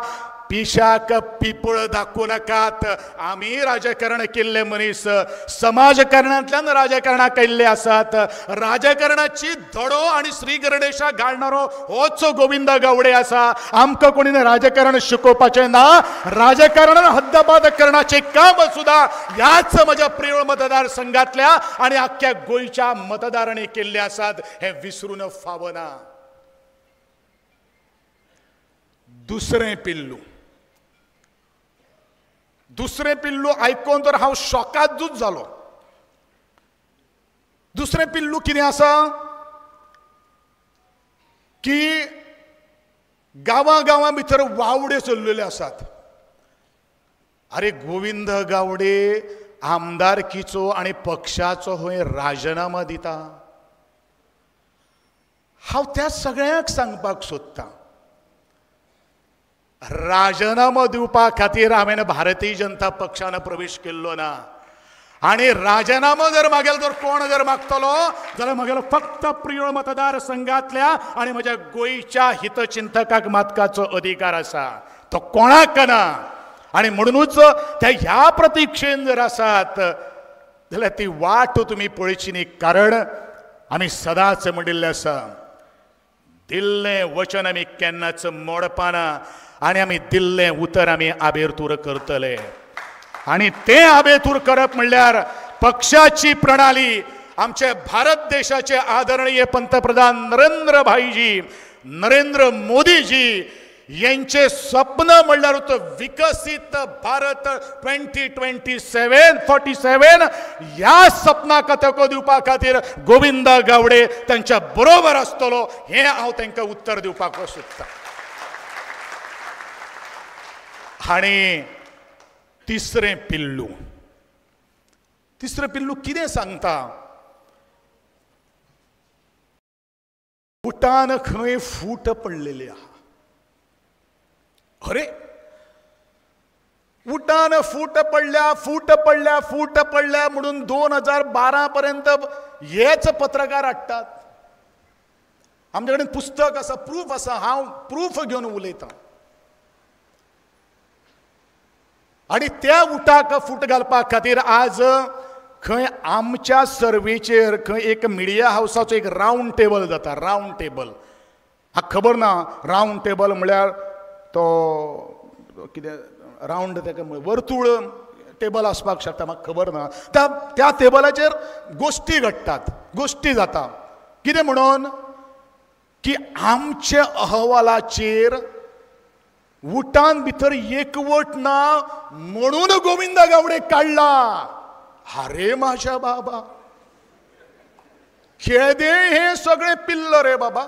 Speaker 1: पिशाक पिपळ दाखोवं नाकात. आमी राजकारण केल्ले मनीस, समाजकारणांतल्यान राजकारणाक आयिल्ले आसात. राजकारणाची धडो आनी श्री गणेशाक घालणारो होच गोविंद गावडे आसा. आमकां कोणी राजकारण शिकोवपाचें ना. राजकारणान हद्दबाद करण्याचें काम सुद्दां ह्याच म्हज्या प्रियोळ मतदारसंघातल्या आनी आख्ख्या गोंयच्या मतदारांनी केल्लें आसात, हें विसरून फावना. दुसरें पिल्लू, दुसरें पिल्लू आयकून तर हांव शॉकादूच जालो. दुसरें पिल्लू कितें आसा की गांवां गांवां भितर वावडे चल्लेले आसात. अरे गोविंद गावडे आमदारकीचो आनी पक्षाचो हय राजिनामो दिता. हांव त्या सगळ्यांक सांगपाक सोदतां, राजिनामो दिवपा खातीर हांवें भारतीय जनता पक्षान प्रवेश केल्लो ना. आनी राजिनामो जर मागेलो जर कोण जर मागतलो जाल्यार मागेलो फक्त प्रियोळ मतदारसंघातल्या आनी म्हज्या गोंयच्या हितचिंतकाक मागपाचो अधिकार आसा, तो कोणाक ना. आनी म्हणुनूच त्या ह्या प्रतिक्षेन जर आसात जाल्यार ती वाट तुमी पळयची न्ही. कारण आमी सदांच म्हणिल्लें आसा, दिल्लें वचन आमी केन्नाच मोडपाना आनी आमी दिल्लें उतर आमी आबेरतूर करतले. आनी तें आबेतूर करप म्हणल्यार पक्षाची प्रणाली, आमचे भारत देशाचे आदरणीय पंतप्रधान नरेंद्र भाईजी, नरेंद्र मोदीजी यांचे स्वप्न म्हणल्यार विकसित भारत 2027 47 ह्या सपनाक तेंको दिवपा खातीर गोविंद गावडे तांच्या बरोबर आसतलो हें हांव तांकां उत्तर दिवपाक सोदतां. आनी तिसरें पिल्लू, तिसरें पिल्लू कितें सांगता? उटान खंय फूट पडलेली आहा. अरे उटान फूट पडल्या, फूट पडल्या, फूट पडल्या म्हणून 2012 पर्यंत हेच पत्रकार हाडटात. आमचे कडेन पुस्तक आसा, प्रूफ आसा, हांव प्रूफ घेवन उलयतां. आनी त्या उटाक फूट घालपा खातीर आज खंय आमच्या सर्वेचेर खंय एक मिडिया हावसाचो एक रावंड टेबल जाता. रावंड टेबल म्हाका खबर ना, रावंड टेबल म्हळ्यार तो कितें रावंड ताका वर्तुळ टेबल आसपाक शकता, म्हाका खबर ना. त्या टेबलाचेर गोश्टी घडटात, गोश्टी जाता. कितें म्हणून की आमच्या अहवालाचेर उटान भितर एकवट ना म्हणून गोविंद गावडे काडला. अरे माझ्या बाबा, खेदे हे सगळे पिल्ल रे बाबा.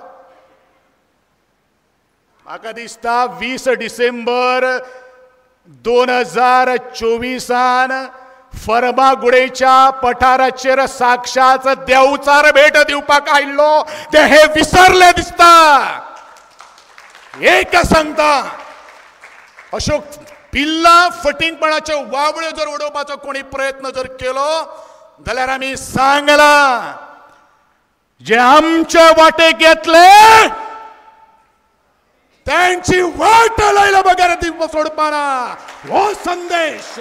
Speaker 1: म्हाका दिसता 20 डिसेंबर 2024 फर्मागुडेच्या पठाराचेर साक्षात देवचार भेट दिवपाक आयिल्लो, ते हे विसरले दिसता. एक सांगता, अशो पिल्ला फटींगपणाच्यो वावळ्यो जर उडोवपाचो कोणी प्रयत्न जर केलो जाल्यार आमी सांगला, जे आमच्या वाटेक येतले त्यांची वाट लायला बगर सोडपाना, हो संदेश.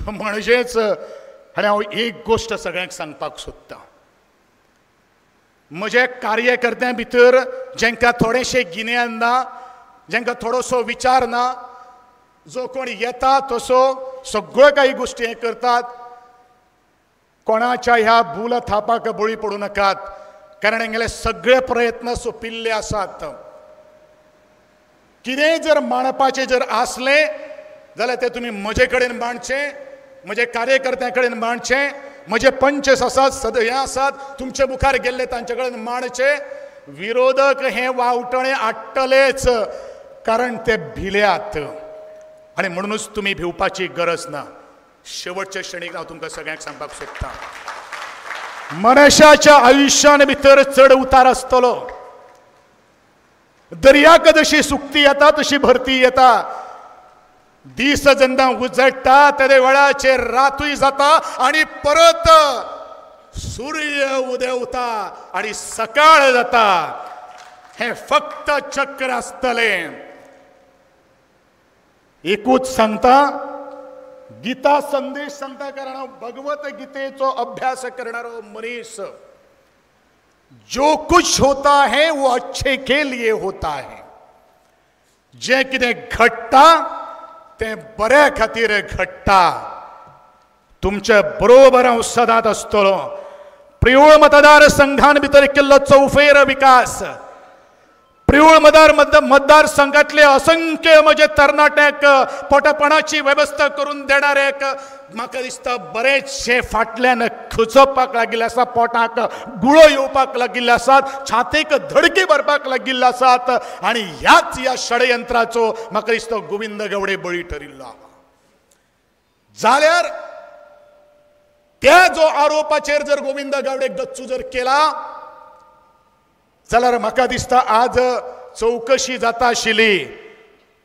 Speaker 1: म्हणजेच आनी हांव एक गोश्ट सगळ्यांक सांगपाक सोदतां, म्हज्या कार्यकर्त्यां भितर जांकां थोडेशें गिन्यान ना, जांकां थोडोसो विचार ना, जो कोण येता तसो सगळ्यो काही गोश्टी हें करतात, कोणाच्या ह्या भूल थापाक बळी पडूं नाकात, कारण हांगेले सगळे प्रयत्न सोंपिल्ले आसात. कितेंय जर मांडपाचें जर आसलें जाल्यार तें तुमी म्हजे कडेन मांडचें, म्हजे कार्यकर्त्यां कडेन मांडचें, म्हजे पंचस आसात, सद हे आसात, तुमचे मुखार गेल्ले तांचे कडेन मांडचे. विरोधक हे वावटणे आडटलेच, कारण ते भिल्यात आनी म्हणूनच तुमी भिवपाची गरज ना. शेवटच्या क्षणीक हांव तुमकां सगळ्यांक सांगपाक सोदतां, मनशाच्या आयुश्यान भितर चड उतार आसतलो. दर्याक जशी सुकती येता तशी भरती येता. दीस जेन्ना उजळटा तेदे वेळाचेर रातूय जाता आनी परत सूर्य उदेवता आनी सकाळ जाता. हें फक्त चक्र आसतलें. एकूच सांगता, गीता संदेश सांगता, कारण हांव भगवत गीतेचो अभ्यास करणारो मनीस. जो कुछ होता है वो अच्छे के लिए होता है. जें कितें घडटा तें बऱ्या खातीर घडटा. तुमचे बरोबर हांव सदांच आसतलो. प्रियोळ मतदार संघान भितर केल्लो चौफेर विकास, प्रियोळ मतदार संघातले असंख्य म्हजे तरणाट्यांक पोटापणाची वेवस्था करून देणाऱ्याक म्हाका दिसता बरेचशे फाटल्यान खुजोवपाक लागिल्ले आसा, पोटाक गुळो येवपाक लागिल्ले आसात, छातेक धडकी भरपाक लागिल्ले आसात. आनी ह्याच ह्या षडयंत्राचो म्हाका दिसता गोविंद गावडे बळी ठरिल्लो आसा. जाल्यार त्या जो आरोपाचेर जर गोविंद गावडे गच्चू जर केला जाल्यार म्हाका दिसता आज चवकशी जाता आशिल्ली.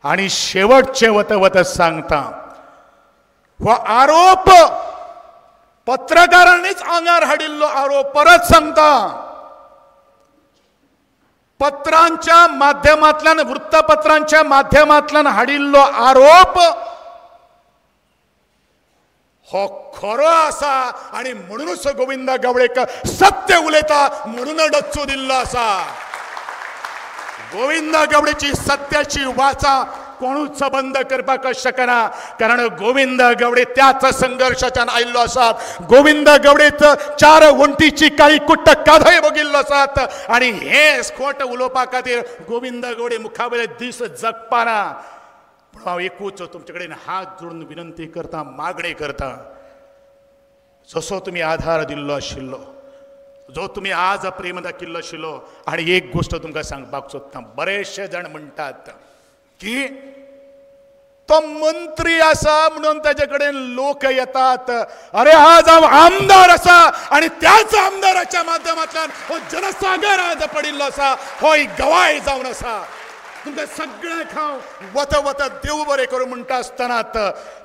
Speaker 1: आनी शेवटचें वत वत सांगता, हो आरोप पत्रकारांनीच आंगार हाडिल्लो आरोप. परत सांगता, पत्रांच्या माध्यमांतल्यान, वृत्तपत्रांच्या माध्यमांतल्यान हाडिल्लो आरोप हो खरो आसा आनी म्हणूनच गोविंद गावडेक सत्य उलयता म्हणून डच्चू दिल्लो आसा. गोविंद गावडेची सत्याची वाचा कोणूच बंद करपाक शकना, कारण गोविंद गावडे त्याच संघर्शाच्यान आयिल्लो आसात. गोविंद गावडेच चार वण्टीची काळी कुट्ट कादय बघिल्लो आसात आनी हे खोट उलोवपा खातीर गोविंद गावडे मुखावेले दीस जगपाना. पूण हांव एकूच तुमचे कडेन हात जोडून विनंती करता, मागणी करता, जसो तुमी आधार दिल्लो आशिल्लो, जो तुमी आज प्रेम दाखयल्लो आशिल्लो. आनी एक गोश्ट तुमकां सांगपाक सोदता, बरेचशे जाण म्हणटात की तो मंत्री आसा म्हणून ताजे कडेन लोक येतात. अरे आज हांव आमदार आसा आनी त्याच आमदाराच्या माध्यमांतल्यान हो जनसागर आज पडिल्लो आसा, हो एक गवाय जावन आसा. तुमकां सगळ्यांक हांव वता वता देव बरें करूं म्हणटा आसतनाच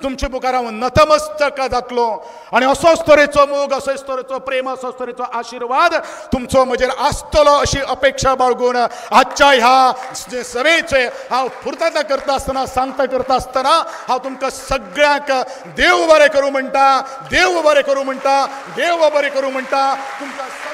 Speaker 1: तुमचे मुखार हांव नतमस्तक जातलो आनी असोच तरेचो मोग, असोच तरेचो प्रेम, असोच तरेचो आशिर्वाद तुमचो म्हजेर आसतलो अशी अपेक्षा बाळगून आजच्या ह्या सभेचे हांव पुर्तता करता आसतना, सांगता करता आसतना हांव तुमकां सगळ्यांक देव बरें करूं म्हणटा, देव बरें करूं म्हणटा, देव बरें करूं म्हणटा. तुमकां